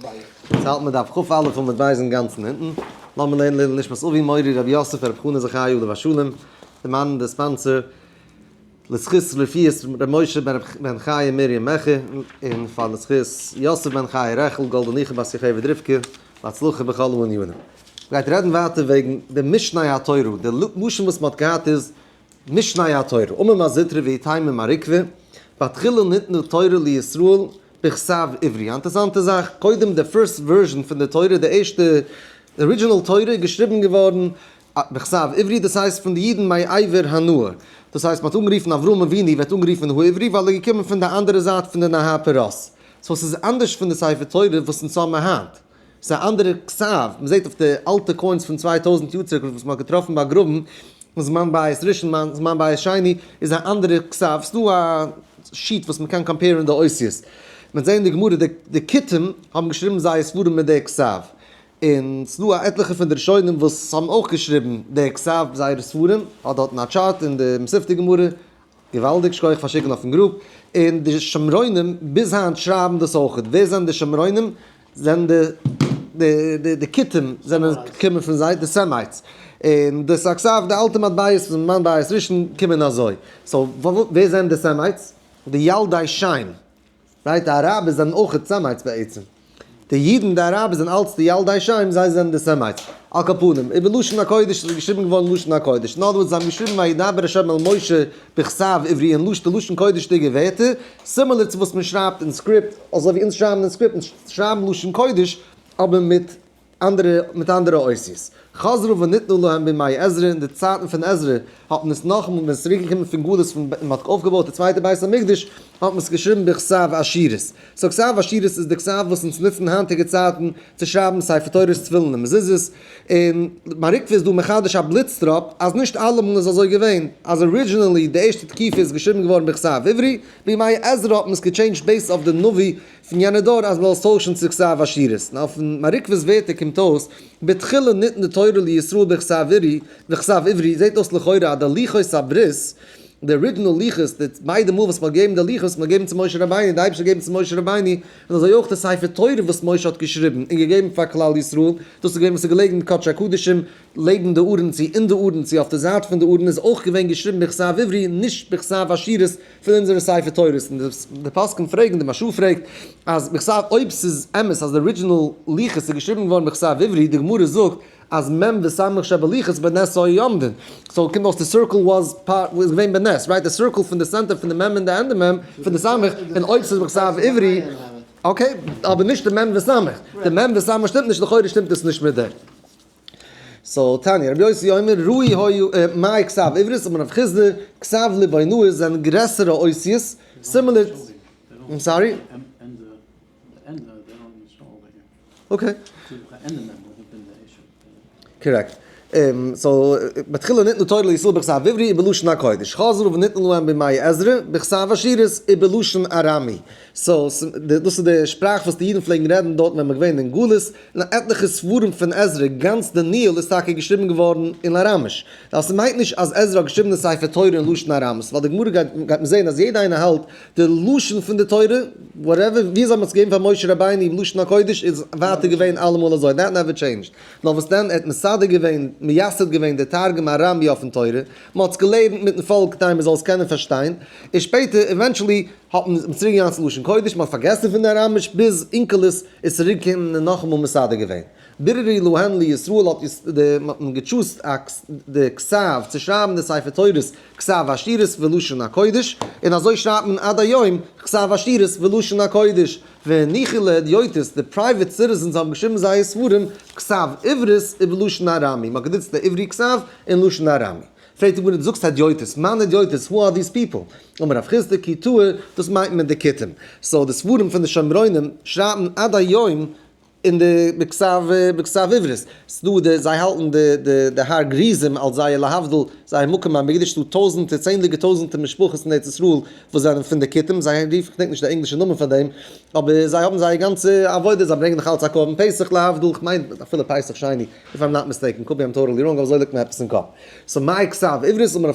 יעצט האלט מען דף כ"א עמוד ב' אינגאנצן אונטן. לאמיר לערנען לעילוי נשמת אבי מורי רבי יוסף רבי חנא זכאי עליו השלום, די מאן די sponsor, לזכות רפואת רבי משה בן חיה מרים מעכי, און פאר לזכות יוסף בן חיה רעכל גאלדא ניחא בת יוכבד רבקה, להצלחה בכל הענינים. מ'גייט רעדן ווייטער וועגן די משנה התורה, די לשון וואס מ'האט געהאט איז משנה התורה, אמר מר זוטרא ואיתימא מר עוקבא, בתחילה ניתנה תורה לישראל בכתב עברי. א אינטערעסאנטע זאך, קודם די first version פון די תורה, די ערשטע original תורה איז געשריבן געווארן בכתב עברי, דאס הייסט פון די אידן מעבר הנהר. דאס הייסט מען האט אנגערופן אברהם אבינו ווערט אנגערופן העברי ווייל ער איז געקומען פון די אנדערע זייט פון די נהר פרת. so ס'איז אנדערש פון די ספר תורה וואס אונז האבן היינט. ס'איז א אנדערע כתב, מ'זעט אויף די אלטע coins פון 2000 יאר צוריק וואס מ'האט געטראפן באגראבן זמן בית ראשון זמן בית שני איז א אנדערע כתב, ס'דא א sheet וואס מ'קען compare ן די אותיות, מ'וועט זען אין די גמרא די כותים האבן געשריבן זייער ספרים מיט די כתב, און ס'דא א עטליכע פון די ראשונים וואס האבן אויך געשריבן די כתב זייערע ספרים, האט דארטן א chart אין די מתיבתא גמרא, געוואלדיג, שכוח פאר שיקן אויפן group, און די שומרונים ביז היינט שרייבן דאס אויכעט, ווער זענען די שומרונים? זענען די די די כותים זענען קומען פון זיי, די Semites, און די סאקסאוו די אלטע מטבעות פון זמן בית ראשון קומען אזוי, so ווער זענען די Semites? די ילדי שם, right? די אראבער זענען אויכעט Semites בעצם. די אידן די אראבער זענען אלץ די ילדי שם, זיי זענען די Semites. על כל פנים, איבער לשון הקודש איז געשריבן געווארן לשון הקודש. אין other words, זיי האבן געשריבן וידבר ה' אל משה בכתב עברי אין לש די לשון קודש'דיגע ווערטער, similar צו וואס מען שרייבט אין script, אזוי ווי אונז שרייבן אין script, אונז שרייבן לשון קודש אבער מיט אנדערע מיט אנדערע אותיות. חזרו וניתנו להם בימי עזרא, אין די צייטן פון עזרא האט מען עס נאכאמאל ווען עס איז צוריק געקומען פון גלות פון און מען האט אויפגעבויט די צווייטע בית המקדש האט מען עס געשריבן בכתב אשורית. so כתב אשורית איז די כתב וואס אונז נוצן היינטיגע צייטן צו שרייבן ספר תורות תפילין און מזוזות, און מר עוקבא איז דא מחדש א בליץ טראפ אז נישט אלעמאל איז אזוי געווען, אז originally די ערשטע תקופה איז געשריבן געווארן בכתב עברי, בימי עזרא האט מען עס גע change ט based אויף די נביא פון יענע דור אז מען זאל עס טוישן צו כתב אשורית, און אויפן מר עוקבא'ס ווערטער קומט אויס, בתחילה ניתנה תורה לישראל בכתב עברי, בכתב עברי זעט אויס לכאורה אז די לוחות הברית, די original לוחות, די ביידע מאל וואס מען האט געגעבן די לוחות, מען האט געגעבן צו משה רבינו, די אייבערשטער האט געגעבן צו משה רבינו, און אזוי אויך די ספר תורה וואס משה האט געשריבן און געגעבן פאר כלל ישראל, דאס איז געווען וואס איז געלעגן אין קדשי הקדשים, לעבן די ארון צו אין די ארון צו אויף די זייט פון די ארון איז אויך געווען געשריבן בכתב עברי נישט בכתב אשורית פון אונזערע ספר תורות, און די פוסקים פרעגן, די מהרש"א פרעגט, אז בכתב אויב ס'איז אמת אז די original לוחות איז געשריבן געווארן בכתב עברי, די גמרא זאגט אז מ' וס' שבלוחות בנס היו עומדין, so קומט אויס די circle was פאר איז געווען בנס, right? די circle פון די center פון די מ' און די ענדע מ' פון די ס', און אויב ס'איז בכתב עברי, okay, אבער נישט די מ' וס', די מ' וס' שטימט נישט, לכאורה שטימט עס נישט מיט דעם. so תניא, רבי יוסי אומר, ראוי היו, מאי כתב עברית, אמר רב חסדא, כתב ליבונאית זענען גרעסערע אותיות, similar, I'm sorry? Okay. Correct. So, בתחילה ניתנה תורה לישראל בכתב עברי ובלשון הקודש. חזרו וניתנו להם בימי עזרא, בכתב אשורית ובלשון ארמי. So, דאס איז די שפראך וואס די אידן פלעגן רעדן דארט ווען מ'איז געווען אין גלות, און עטליכע ספרים פון עזרא, גאנץ דניאל איז טאקע געשריבן געווארן אין אראמיש. דאס מיינט נישט אז עזרא האט געשריבן די ספר תורה אין לשון ארמית, ווייל די גמרא גייט גייט מען זען אז יעדע איינער האלט די לשון פון די תורה, whatever, ווי אזוי מען האט עס געגעבן פאר משה רבינו לשון הקודש איז ווייטער געווען אלעמאל אזוי, that never changed. נאר וואס דען, ער האט מסדר געווען, מייסד געווען די תרגום ארמי אויפן תורה, מען האט עס געלערנט מיטן פאלק כדי מען זאל עס קענען פארשטיין, און שפעטער eventually האט מען צוריק געגאנגען צו לשון קודש, מען האט פארגעסן פון די אראמיש ביז אונקלוס איז צוריק געקומען און נאכאמאל מסדר געווען. ביררו להן לישראל האט די מען האט גע choose ט די כתב צו שרייבן די ספר תורות כתב אשורית ולשון הקודש, און אזוי שרייבט מען עד היום כתב אשורית ולשון הקודש, והניחו להדיוטות די private citizens האבן געשריבן זייער ספרים כתב עברית ובלשון ארמי, מען האט גענוצט די עברי כתב און לשון ארמי. פרעגט די גמרא דו זאגסט הדיוטות, מאן הדיוטות, who are these people? אמר רב חסדא כותאי, דאס מיינט מען די כותים. so די ספרים פון די שומרונים שרייבן עד היום אין די בכתב בכתב עברית. ס'דא די זיי האלטן די די די הר גריזים אלס זייער להבדיל. זייער מקום המקדש, ס'דא טויזענטער, צענדליגער טויזענטער משפחות אין ארץ ישראל וואס זענען פון די כותים, זיי רופן, כ'דענק נישט די ענגלישע נאמען פאר דעם, אבער זיי האבן זייער גאנצע עבודה, זיי ברענגען נאך אלץ א קרבן פסח להבדיל, כ'מיין אפילו פסח שני, if I'm not mistaken, could be I'm totally wrong, אבער אזוי ליגט מיר עפעס אין קאפ. so מאי כתב עברית אמר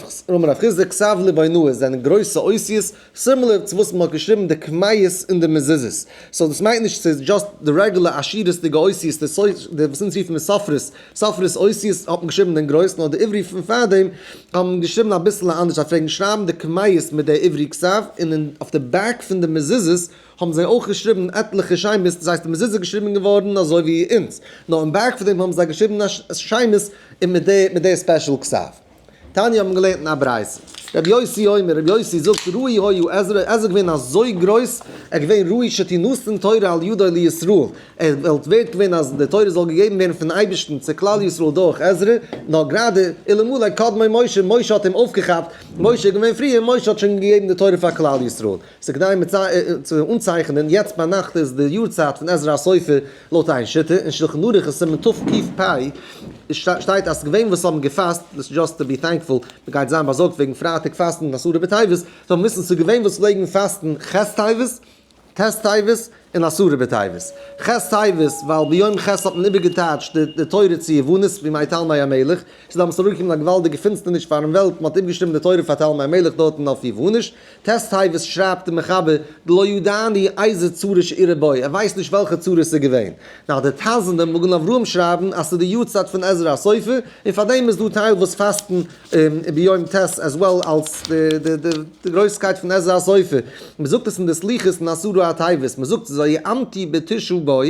רב חסדא כתב לבונאי זענען גרויסע אותיות, similar צו וואס מ'האט געשריבן די קמיעות אין די מזוזות. so דאס מיינט נישט ס'איז just די רעגולער עשירות'דיגע אותיות, די וואס אונז רופן מיר סופרות, סופרות אותיות האט מען געשריבן אין גרויס, נאר די עברי פון פארדעם האבן געשריבן אביסל אנדערש, זיי פלעגן שרייבן די קמיעות מיט די עברי כתב, און אויף די back פון די מזוזות האבן זיי אויך געשריבן עטליכע שמות, דאס הייסט די מזוזה איז געשריבן געווארן אזוי ווי אונז, נאר אין back פון דעם האבן זיי געשריבן שמות און מיט די special כתב. תניא האבן געלערנט אין א ברייתא. רבי יוסי אומר, רבי יוסי זאגט, ראוי היה עזרא, עזרא איז געווען אזוי גרויס, ער איז געווען ראוי שתינתן תורה על ידו לישראל, ער וואלט ווערט געווען אז די תורה זאל געגעבן ווערן פון אייבערשטן צו כלל ישראל דורך עזרא, נאר גראדע אלמלא קדמו משה, משה האט אים אויפגעכאפט, משה איז געווען פריער, משה האט שוין געגעבן די תורה פאר כלל ישראל. ס'איז כדאי צו אנצייכענען, יעצט ביינאכט איז די יארצייט פון עזרא הסופר לויט איין שיטה, אין שלחן ערוך אין סימן תקפ שטייט אז ס'געווען וואס האבן געפאסט, דאס איז just to be thankful, מ'גייט זיין באזארגט וועגן פרייטאג פאסטן און עשרה בטבת, זאל מען וויסן ס'געווען וואס פלעגן פאסטן ח' טבת, ט' טבת, און עשרה בטבת. ח' טבת, ווייל ביום ח' האט מען איבערגעטייטשט די תורה צו יוונית בימי תלמי המלך, ס'איז דאמאלס אראפגעקומען א געוואלדיגע פינסטערניש פארן וועלט, מ'האט איבערגעשריבן די תורה פאר תלמי המלך דארטן אויף יווניש. ט' טבת שרייבט די מחבר דלא ידעני איזה צרה שאירעה בו, ער ווייסט נישט וועלכע צרה ס'איז געווען. נאר די טז און די מגן אברהם שרייבן אז ס'איז די יארצייט פון עזרא הסופר, און פארדעם איז דא טייל וואס פאסטן ביום ט' as well אלס די גרויסקייט פון עזרא הסופר. מ'זאגט עס אין די סליחות אין עשרה הטבת, מ'זאגט זועמתי בתשעה בו,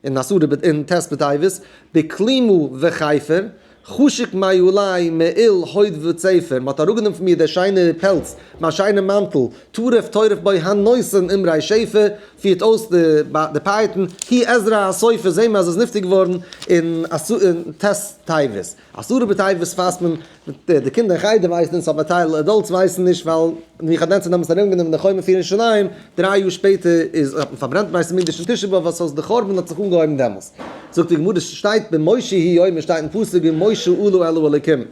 אין עשרה אין ט' בטבת, בכלימה וחפר, חשוק מעלי מעיל הוד וצפר, מ'האט אראפגענומען פון מיר דער שיינער פעלץ, מיין שיינער מאנטל, טרף טורף בו הנותן אמרי שפר, פירט אויס די פייטן, הוא עזרא הסופר, זעהן מיר אז עס איז נפטר געווארן אין ט' טבת. עשרה בטבת פאסט מען, די קינדער אין חדר ווייסן עס אבער טייל adults ווייסן נישט ווייל נבוכדנצר האט דעמאלטס ארומגענומען די חומה פון ירושלים, 3 יאר שפעטער איז האט מען פארברענט בית המקדש אין תשעה באב וואס אויס די חורבן האט זיך אנגעהויבן דעמאלטס. זאגט די גמרא שטייט במשה הוא אומר שטייט אין פסוק ומשה עלה אל האלוקים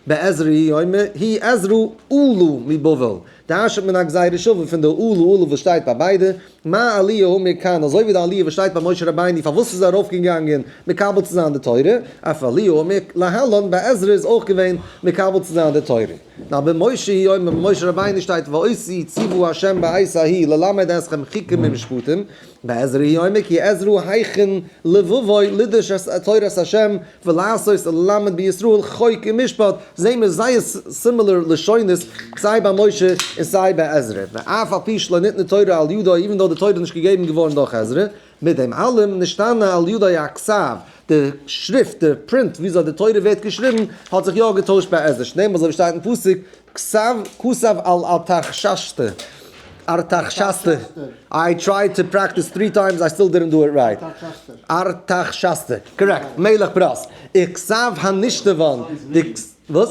בעזרא הוא אומר הוא עזרא עלה מבבל דרש'נט מען א גזירה שווה פון די עלה עלה וואס שטייט ביי ביידע, מה עליה האמור כאן, אזוי ווי די עליה וואס שטייט ביי משה רבינו פארוואס איז ער ארויפגעגאנגען מקבל צו זיין די תורה, אף עליה האמור להלן ביי עזרא איז אויך געווען מקבל צו זיין די תורה. נאר במשה הוא אומר, ביי משה רבינו שטייט ואותי ציוה ה' בעת ההיא ללמד אתכם חוקים ומשפטים, בעזרא הוא אומר כי עזרא הכין לבבו לדרוש את תורת ה' ולעשות וללמד בישראל חוק ומשפט, זעהן מיר זייער similar לשונות סיי ביי משה און סיי ביי עזרא, ואף על פי שלא ניתנה תורה על ידו even though די תורה איז נישט געגעבן געווארן דורך עזרא, מיט דעם אלעם נשתנה על ידו הכתב, די שריפט, די print וויאזוי די תורה ווערט געשריבן האט זיך יא געטוישט ביי עזרא, שנאמר אזוי ווי שטייט אין פסוק כתב כתב על ארתחששתא, ארתחשסתא, I tried to practice three times I still didn't do it right, ארתחשסתא, correct, מלך פרס, וכתב הנשתבן, די וואס?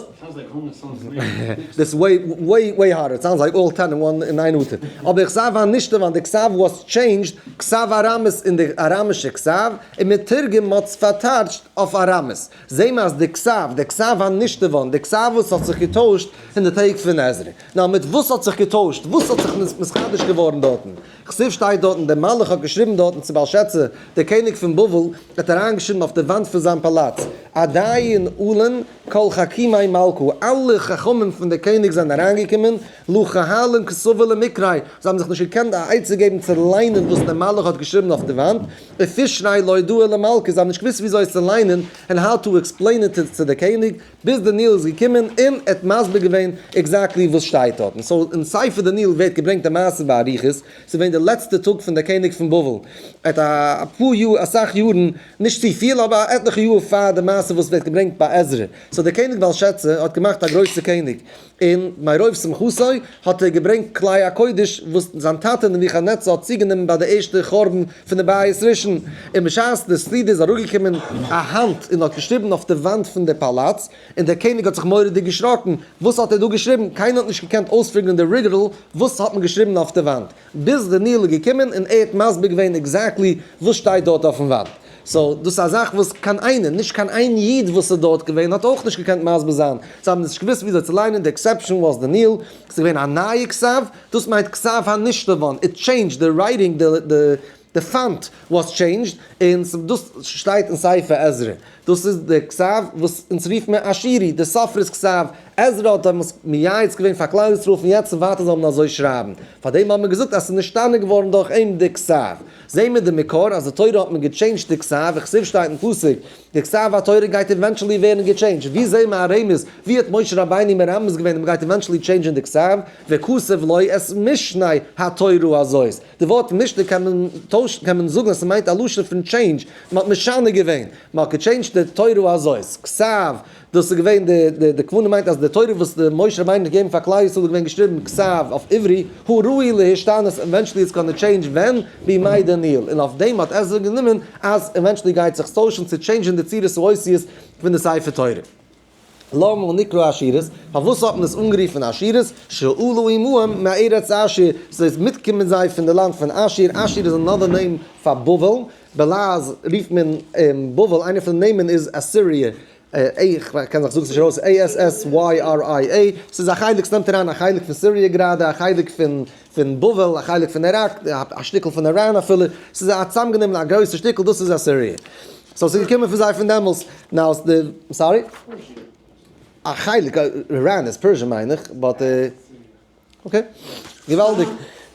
דאס way way way harder, it sounds like all ten in one אין איין אטעם, אבער כתב הנשתבן, די כתב was changed, כתב ארמית אין די אראמישע כתב, און מתורגם מ'האט עס פארטייטשט אויף אראמית. זעהן מיר אז די כתב, די כתב הנשתבן, די כתב וואס האט זיך געטוישט אין די טעג פון עזרא. נאר מיט וואס האט זיך געטוישט? וואס האט זיך נתחדש געווארן דארטן? כתיב שטייט דארטן, דער מלאך האט געשריבן דארטן צו בלשאצר, דער קעניג פון בבל, האט אריינגעשריבן אויף די וואנט פון זיין פאלאץ, עדיין עלין כל חכימי מלכא, אלע חכמים פון דער קעניג זענען אריינגעקומען, לא כהלין כתבא למקרי, זיי האבן זיך נישט געקענט א עצה געבן צו ליינען וואס דער מלאך האט געשריבן אויף די וואנט, ופישרי לא ידעו למלכא, זיי האבן נישט געוואוסט וויאזוי עס צו ליינען, and how to explain it צו דער קעניג, ביז דניאל איז געקומען און ער האט מסביר געווען exactly וואס שטייט דארטן. so אין ספר דניאל ווערט געברענגט די מעשה באריכות, ס'איז געווען די לעצטע טאג פון דער קעניג פון בבל, ער האט אפאר יאר, אסאך יארן, נישט צופיל אבער עטליכע יאר פאר די מעשה וואס ווערט געברענגט ביי עזרא, so דער קעניג בלשאצר האט געמאכט א גרויסע קעניג, און מרוב שמחתו האט ער געברענגט כלי הקודש וואס זיין טאטע נבוכדנצר האט צוגענומען ביי די ערשטע חורבן פון די בית ראשון, און בשעת די סעודה איז אראפגעקומען א האנט און האט געשריבן אויף די וואנט פון די פאלאץ, און דער קעניג האט זיך מורא'דיג געשראקן, וואס האט ער דא געשריבן? קיינער האט נישט געקענט אויספיגערן די riddle וואס האט מען געשריבן אויף די וואנט, ביז דניאל איז געקומען און ער האט מסביר געווען exactly וואס שטייט דארט אויפן וואנט. So דאס איז א זאך וואס קיין איינער, נישט קיין איין איד וואס איז דארט געווען האט אויך נישט געקענט מסביר זיין. זיי האבן נישט געוואוסט וויאזוי צו ליינען, די exception was דניאל, ס'איז געווען א נייע כתב, דאס מיינט כתב הנשתנה, it changed די writing, די font was changed, און דאס שטייט אין ספר עזרא. דאס איז די כתב וואס אונז רופן מיר אשירי, די סופר'ס כתב. עזרא האט דעמאלס מייעץ געווען פאר כלל ישראל פון יעצט און ווייטער זאל מען אזוי שרייבן. פארדעם האט מען געזאגט אז ס'איז נשתנה געווארן דורך אים די כתב. זעהן מיר די מקור אז די תורה האט מען געטשעינדזשט די כתב, וכתיב שטייט אין פסוק, די כתב התורה גייט eventually ווערן געטשעינדזשט. ווי זעהן מיר א רמז? ווי האט משה רבינו מרמז געווען אז מ'גייט eventually טשעינדזשען די כתב? וכתב לו את משנה התורה הזאת. די ווארט משנה קען מען טוישן, קען מען זאגן אז ס'מיינט א לשון פון change, מ'האט משנה געווען, מ'האט געטשעינדזשט די תורה הזאת, כתב, דאס איז געווען די די כוונה מיינט אז די תורה וואס די משה רבינו האט געגעבן פאר כלל ישראל איז געווען געשריבן כתב אויף עברי, הוא ראוי להשתנות, eventually it's gonna change ווען? בימי דניאל, און אויף דעם האט עזרא גענומען אז eventually גייט זיך טוישן צו טשעינדזשען די צורת האותיות פון די ספר תורה. למה נקרא אשורית? פארוואס האט מען עס אנגערופן אשורית? שעלו עמהם מארץ אשור, ס'איז מיטגעקומען זיי פון די לאנד פון אשור, אשור איז another name פאר בבל, בלעז רופט מען בבל, איינער פון די נעמען איז אסיריע, איך קען זיך זאגן ס'נישט ארויס, ASSYRIA, ס'איז א חלק, ס'נעמט אריין א חלק פון סיריע גראדע, א חלק פון פון בבל, א חלק פון איראק, א שטיקל פון איראן אפילו, ס'איז א צוזאמגענומען א גרויסע שטיקל, דאס איז אסיריע. So ס'איז געקומען פון זיי פון דעמאלס. Now די, sorry? א חלק, איראן איז Persia מיין איך, but okay. געוואלדיג.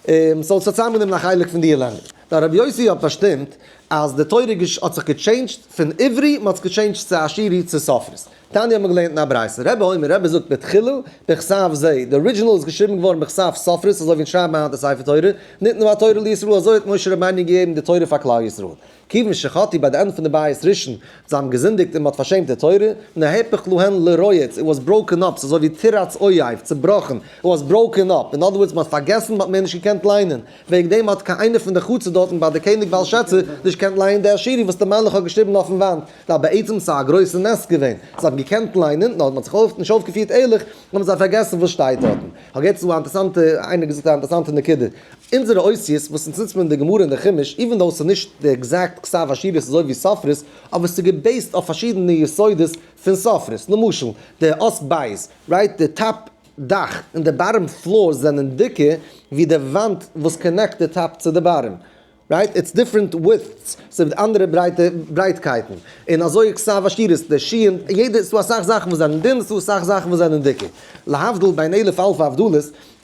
So ס'האט צוזאמגענומען א חלק פון די לענדער. נאר רבי יוסי האט באשטימט אז די תורה האט זיך געטשעינדזשט פון עברי, מ'האט עס געטשעינדזשט צו אשירי צו סופרית. תניא האט מען געלערנט אין א ברייתא, רבי אומר, רבי זאגט בתחילה, בכתב זה, די original איז געשריבן געווארן בכתב סופרית, אזוי ווי אונז שרייבן היינט די ספר תורה, ניתנה התורה לישראל, אזוי האט משה רבינו געגעבן די תורה פאר כלל ישראל. כיוון שחטאו ביי די ענד פון די בית ראשון, זיי האבן געזינדיגט און מען האט פארשעמט די תורה, נהפך להן לרויץ, it was broken up, ס'איז אזוי ווי תרעץ אויב, צובראכן, it was broken up, in other words מען האט פארגעסן, מען האט מער נישט געקענט ליינען, וועגן דעם האט קיין איינער פון די חצר דארטן ביי די קעניג בלשאצר נישט געקענט לייענען די אשירי וואס די מלאך האט געשריבן אויפן וואנט. ווייל בעצם ס'איז א גרויסע נס געווען, זיי האבן געקענט ליינען, נאר מ'האט זיך אויף נישט אויפגעפירט ערליך, האבן זיי פארגעסן וואס שטייט דארטן. כ'האב געהערט ס'איז דא א אינטערעסאנטע, איינער האט געזאגט א אינטערעסאנטע נקודה, אונזערע אותיות וואס אונז נוצט מען אין די גמרא און די חומש, even though ס'איז נישט די exact כתב אשורית אזוי ווי סופרית, אבער ס'איז געבעיסט אויף פארשידענע יסודות פון סופרית, למשל, די אות בית, right, די top דאך און די bottom floor זענען דיקער ווי די וואנט וואס connect די top צו די bottom. Right? It's different widths, ס'איז אנדערע ברייטע ברייטקייטן. און אזוי כתב אשורית, די שין, יעדע, ס'דא אסאך זאכן וואס זענען דין, ס'דא אסאך זאכן וואס זענען דיקער. להבדיל בין אלף אלפי הבדלות,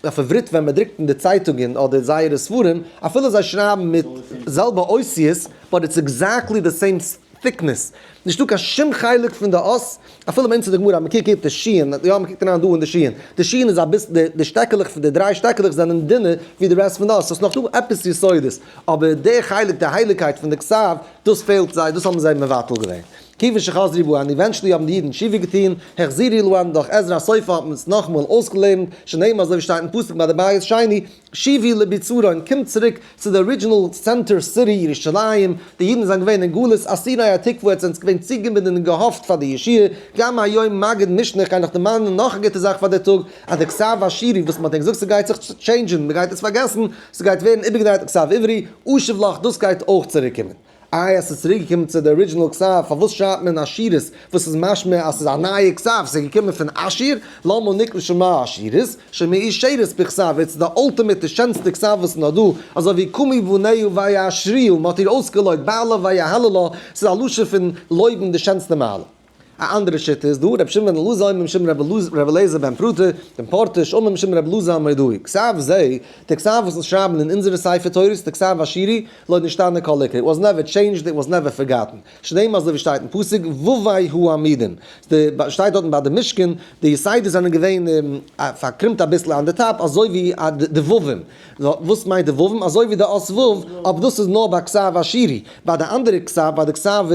אויף עברית ווען מ'דרוקט אין די צייטונגען אדער זייערע ספרים, אפילו זיי שרייבן מיט זעלבע אותיות, but it's exactly the same thickness. נישטא קיין שום חלק פון די אות, אפילו באמצע די גמרא, מ'קוקט די שין, יא מ'קוקט אריין דא אין די שין, די שין איז אביסל, די שטעקעלעך פון די דריי שטעקעלעך זענען דינער ווי די rest פון די אות, ס'איז נאך דא עפעס יסודות, אבער די חלק, די הייליגקייט פון די כתב, דאס פעלט זיי, דאס האבן זיי מבטל געווען. כיוון שחזרו בהן, eventually האבן די אידן תשובה געטון, החזירו להן, דורך עזרא הסופר האט מען עס נאכאמאל אויסגעלערנט, שנאמר אזוי ווי שטייט אין פסוק ביי די בית שני, שובו לביצרון, קומט צוריק צו די original center city ירושלים, די אידן זענען געווען אין גלות, אסירי התקוה, עטס זענטס געווען צוגעבינדען און געהאפט פאר די ישועה, גם היום מגיד משנה, כ'גיי נאך דערמאנען נאך א גוטע זאך פאר די טאג, אז די כתב אשירי וואס מ'האט ענק געזאגט ס'גייט זיך טשעינדזשען, מ'גייט עס פארגעסן, ס'גייט ווערן איבערגעדרייט כתב עברי, אשוב לך, דאס גייט אויך צוריקקומען. איי אז ס'איז צוריק געקומען צו די original כתב, פארוואס שרייבט מען אשורית וואס איז משמע אז ס'איז א נייע כתב, ס'איז געקומען פון אשור, למה נקרא שמה אשורית, שמאושרת בכתב, it's the ultimate די שענסטע כתב וואס איז נאר דא, אזוי ווי קמו בניה ויאשרוה, מ'האט איר אויסגעלויבט, בעלה ויהללה, ס'איז א לשון פון לויבן די שענסטע מעלה. א אנדערע שיטה איז דא, רבי שמעון בן אלעזר אומר משום רבי אליעזר בן פרטא, בן פרטוש אומר משום רבי אלעזר המודעי, כתב זה, די כתב וואס אונז שרייבן אין אונזערע ספר תורות, די כתב אשירי, לא נשתנה כל עיקר, it was never changed, it was never forgotten, שנאמר אזוי ווי שטייט אין פסוק, וווי הוא עמידים, די שטייט דארטן ביי די משכן, די יתדות זענען געווען פארקרומט אביסל אן די top, אזוי ווי די ווים, וואס מיינט די ווים? אזוי ווי די אות ו', אבער דאס איז נאר ביי כתב אשירי, ביי די אנדערע כתב, ביי די כתב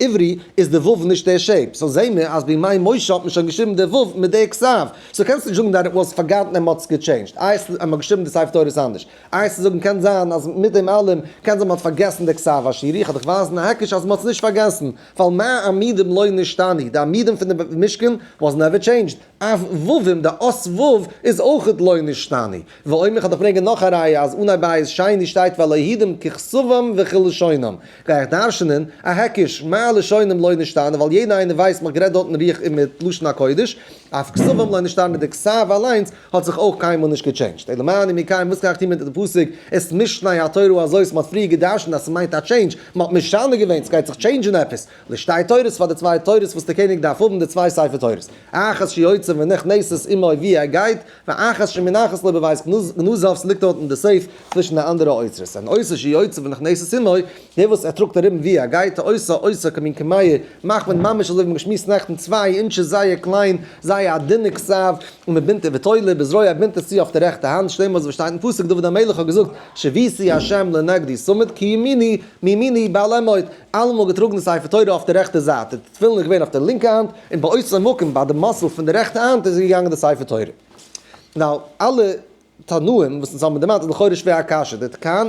עברי, איז די ו' נישט דער shape, so זעהן מיר אז בימי משה האט מען שוין געשריבן די ו' מיט די כתב, so קענסט נישט זאגן that it was forgotten און מ'האט עס גע change ט, איי אז מ'האט געשריבן די ספר תורות אנדערש, איי צו זאגן קען זיין אז מיט דעם אלעם קען זיין מ'האט פארגעסן די כתב אשורי, איך האב דיך ווייזן א היקש אז מ'האט עס נישט פארגעסן, ווייל מה עמודים לא נשתנו, די עמודים פון די משכן was never changed, אף ווים, די אות ו' איז אויכעט לא נשתנו. ואומר איך האב דיך ברענגען נאך א ראיה אז אנהייב בית שני שטייט והיהודים ככתבם וכלשונם. גיי איך דרש'נען א היקש מה לשונם לא נשתנה ווייל יעדער איינער ווייסט מ'האט גערעדט דארטן רוח און מיט לשון הקודש, אף כתבם לא נשתנה די כתב אליינס האט זיך אויך קיינמאל נישט גע change ט. אלא מה אני מקיים וואס גיי איך טון מיט די פסוק את משנה התורה הזאת מ'האט פריער געדרש'נט אז ס'מיינט א change, מ'האט משנה געווען ס'גייט זיך change ן עפעס. לשתי תורות פאר די צוויי תורות וואס די קעניג דארף האבן די צוויי ספר תורות, אחת שיוצא ונכנסת עמו ווי ער גייט, ואחת שמונחת לו בבית גנזיו ס'ליגט דארט אין די safe צווישן די אנדערע אוצרות, און אותה שיוצא ונכנסת עמו, דער וואס ער טראגט ארום ווי ער גייט, עושה אותה כמין קמיע, מאכט מען ממש אזוי ווי מ'האט געשמועסט נעכטן צוויי inches זייער קליין, זייער א דינע כתב, און מ'בינדט ותולה בזרוע ער בינדט עס צו אויף די רעכטע האנט, שנאמר אזוי ווי שטייט אין פסוק דוד המלך האט געזאגט שויתי ה' לנגדי תמיד כי ימיני מימיני בל אמוט, אלעמאל געטראגן די ספר תורה אויף די רעכטע זייט, די תפילין איז געווען אויף די לינקע האנט, און באותו מקום ביי די muscle פון די רעכטע האנט איז געגאנגען די ספר תורה. Now, אלע תנאים וואס אונז האבן דערמאנט איז לכאורה שווער א קשיא,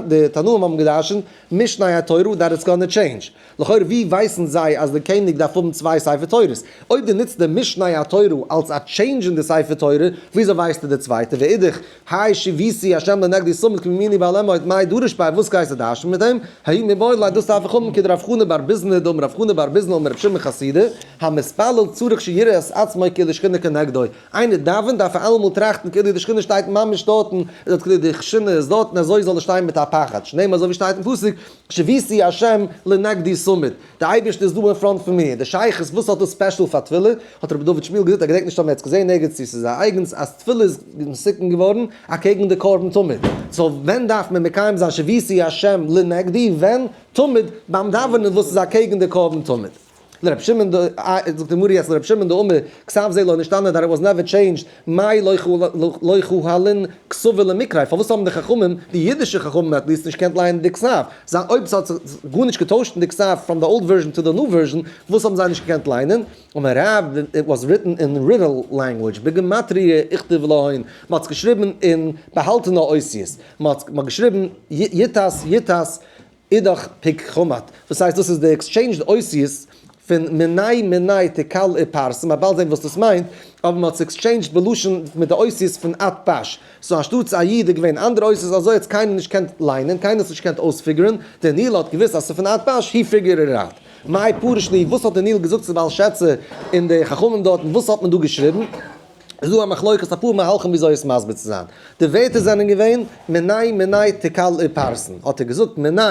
די תנאים האבן געדרשנט משנה התורה that it's gonna change, לכאורה ווי ווייסן זיי אז די קעניג דארף האבן צוויי ספר תורות? אויב דו נוצט די משנה התורה אלס א change אין די ספר תורה, וויאזוי ווייסטו די צווייטע? ואידך, האי שויתי השם לנגדי תמיד כי מימיני בל אמוט מאי דריש ביה וואס גייסטו דרש'ן מיט דעם? האי מיבעי ליה דאס דארף איך האבן כדרב חנא בר ביזנא דאמר רב חנא בר ביזנא אמר רב שמעון חסידא המתפלל צריך שיראה את עצמו כאילו שכינה כנגדו איינער דאווענט דארף ער אלעמאל טראכטן כאילו די שכינה שטייט ממש דארטן איז כאילו די שכינה איז דארטן אזוי זאל ער שטיין מיט א פחד שנאמר אזוי ווי שטייט אין פסוק שויתי השם לנגדי תמיד די אייבערשטער איז דא אין front פון מיר, די שייכות וואס האט דאס special פאר תפילה, האט רבי דוד שמואל געזאגט, ער געדענקט נישט אויב מען האט עס געזען ערגעץ צו עס איז א אייגענס, אז תפילה איז מתוקן געווארן אקעגן די קרבן תמיד, so ווען דארף מען מקיים זיין שויתי השם לנגדי, ווען? תמיד ביים דאווענען וואס איז אקעגן די קרבן תמיד. לרבי שמעון ד, זאגט די גמרא יעצט לרבי שמעון דאמר, כתב זה לא נשתנה that it was never changed, מאי לא כהלין כתבא למיקרי, פארוואס האבן די חכמים, די אידישע חכמים at least, נישט געקענט לייענען די כתב? זיי אויב ס'האט זיך גארנישט געטוישט אין די כתב from the old version to the new version, וואס האבן זיי נישט געקענט ליינען? אמר רב, it was written in riddle language, בגימטריא איכתיב להון, מ'האט עס געשריבן אין באהאלטענע אותיות, מ'האט געשריבן יתת יתת אידך פיקחמט, וואס הייסט דאס איז די exchange אותיות פון מני מני תקל ופרסה, מ'וועט באלד זען וואס דאס מיינט, אבער מ'האט עס exchanged בלשון מיט די אותיות פון אתפש, so אנשטאטס א י' איז געווען אנדערע אותיות אזוי האט עס קיינער נישט געקענט ליינען, קיינער האט עס נישט געקענט אויספיגערען, דניאל האט געוואוסט אז עס איז פון אתפש, he figured it out. מאי פריש להו, וואס האט דניאל געזאגט צו בלשאצר און די חכמים דארטן, וואס האט מען דא געשריבן? איז דא א מחלוקת אפאר מהלכים וויאזוי עס מסביר צו זיין. די ווערטער זענען געווען, מני מני תקל ופרסין, האט ער געזאגט, מני,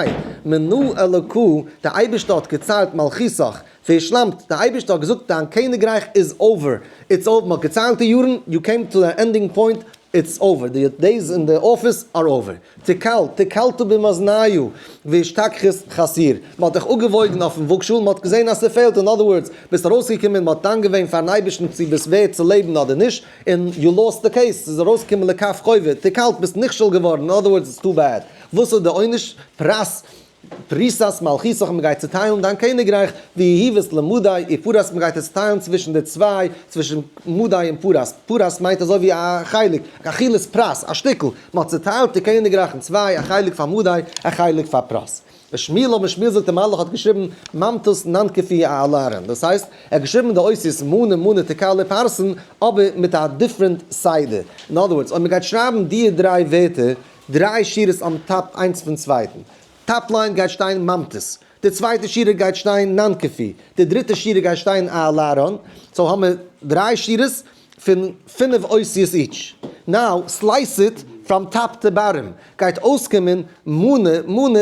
מנה אלקא, די אייבערשטער האט געציילט מלכותך, והשלמת, די אייבערשטער האט געזאגט דיין קעניגרייך איז over, it's over, מ'האט געציילט די יארן, you came to the ending point, it's over, די days אין די אפיס are over. תקל, תקלת במאזניו, ואשתכחת חסיר. מען האט דיך אפגעוואויגן אויפן וואגשאל, מען האט געזען אז ס'פעלט, אין other words, ביסט ארויסגעקומען, מען האט דן געווען פארן אייבערשטן צו ביסט ווערד צו לעבן אדער נישט, און you lost the case, ס'איז ארויסגעקומען לכף חובה, תקלת, ביסט נכשל געווארן, אין other words, it's too bad. וואס איז די עונש? פרס. פריסת מלכותך, מען גייט צוטיילן דיין קעניגרייך, ויהיבת למדי ופרס, מען גייט עס טיילן צווישן די צוויי, צווישן מדי און פרס, פרס מיינט אזוי ווי א חלק, אכילת פרס, א שטיקל, מען האט צוטיילט די קעניגרייך אין צוויי, א חלק פאר מדי, א חלק פאר פרס. ושמואל אמר שמואל זאגט דער מלאך האט געשריבן ממתות ננקפי אעלארן, דאס הייסט, ער האט געשריבן די אותיות מנה מנה תקל ופרסין, אבער מיט א different סדר, אין other words, אויב מען גייט שרייבן די דריי ווערטער, דריי שורות on top איינס פון צווייטן. Top line גייט שטיין ממתות. די צווייטע שורה גייט שטיין ננקפי. די דריטע שורה גייט שטיין אהלארן. So האמיר דריי שורות פון פינף אותיות each. Now slice it from top to bottom. גייט אויסקומען מנה מנה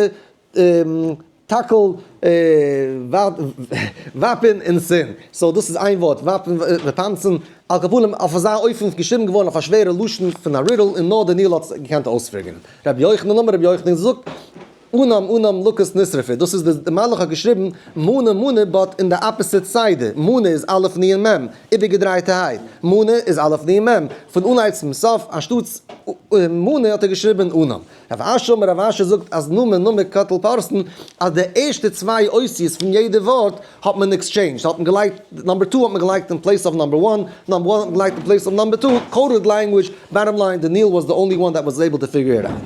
תקל ופין און סין. So דאס איז איין ווארט, ופין ופנצן. על כל פנים, אויף אזא אופן איז געשריבן געווארן אויף א שווערע לשון פון א riddle און נאר דניאל האט עס געקענט אויספיגערן. רבי יוחנן אמר רבי יוחנן זאגט. אנם אנם לקות נשרפה, דאס איז די מלאך האט געשריבן מנה מנה but אין די opposite סדר, מנה איז א' נ' מ', איבערגעדרייטערהייט, מנה איז א' נ' מ', פון אנהייב צום סוף, אנשטאטס מנה האט ער געשריבן אנם. רב אשי אמר רב אשי זאגט אז נמי נמי קטיל פרסין, אז די ערשטע צוויי אותיות פון יעדע ווארט האט מען exchanged, האט מען געלייגט number two האט מען געלייגט אין place of number one, number one האט מען געלייגט אין place of number two, coded language, bottom line דניאל was the only one that was able to figure it out.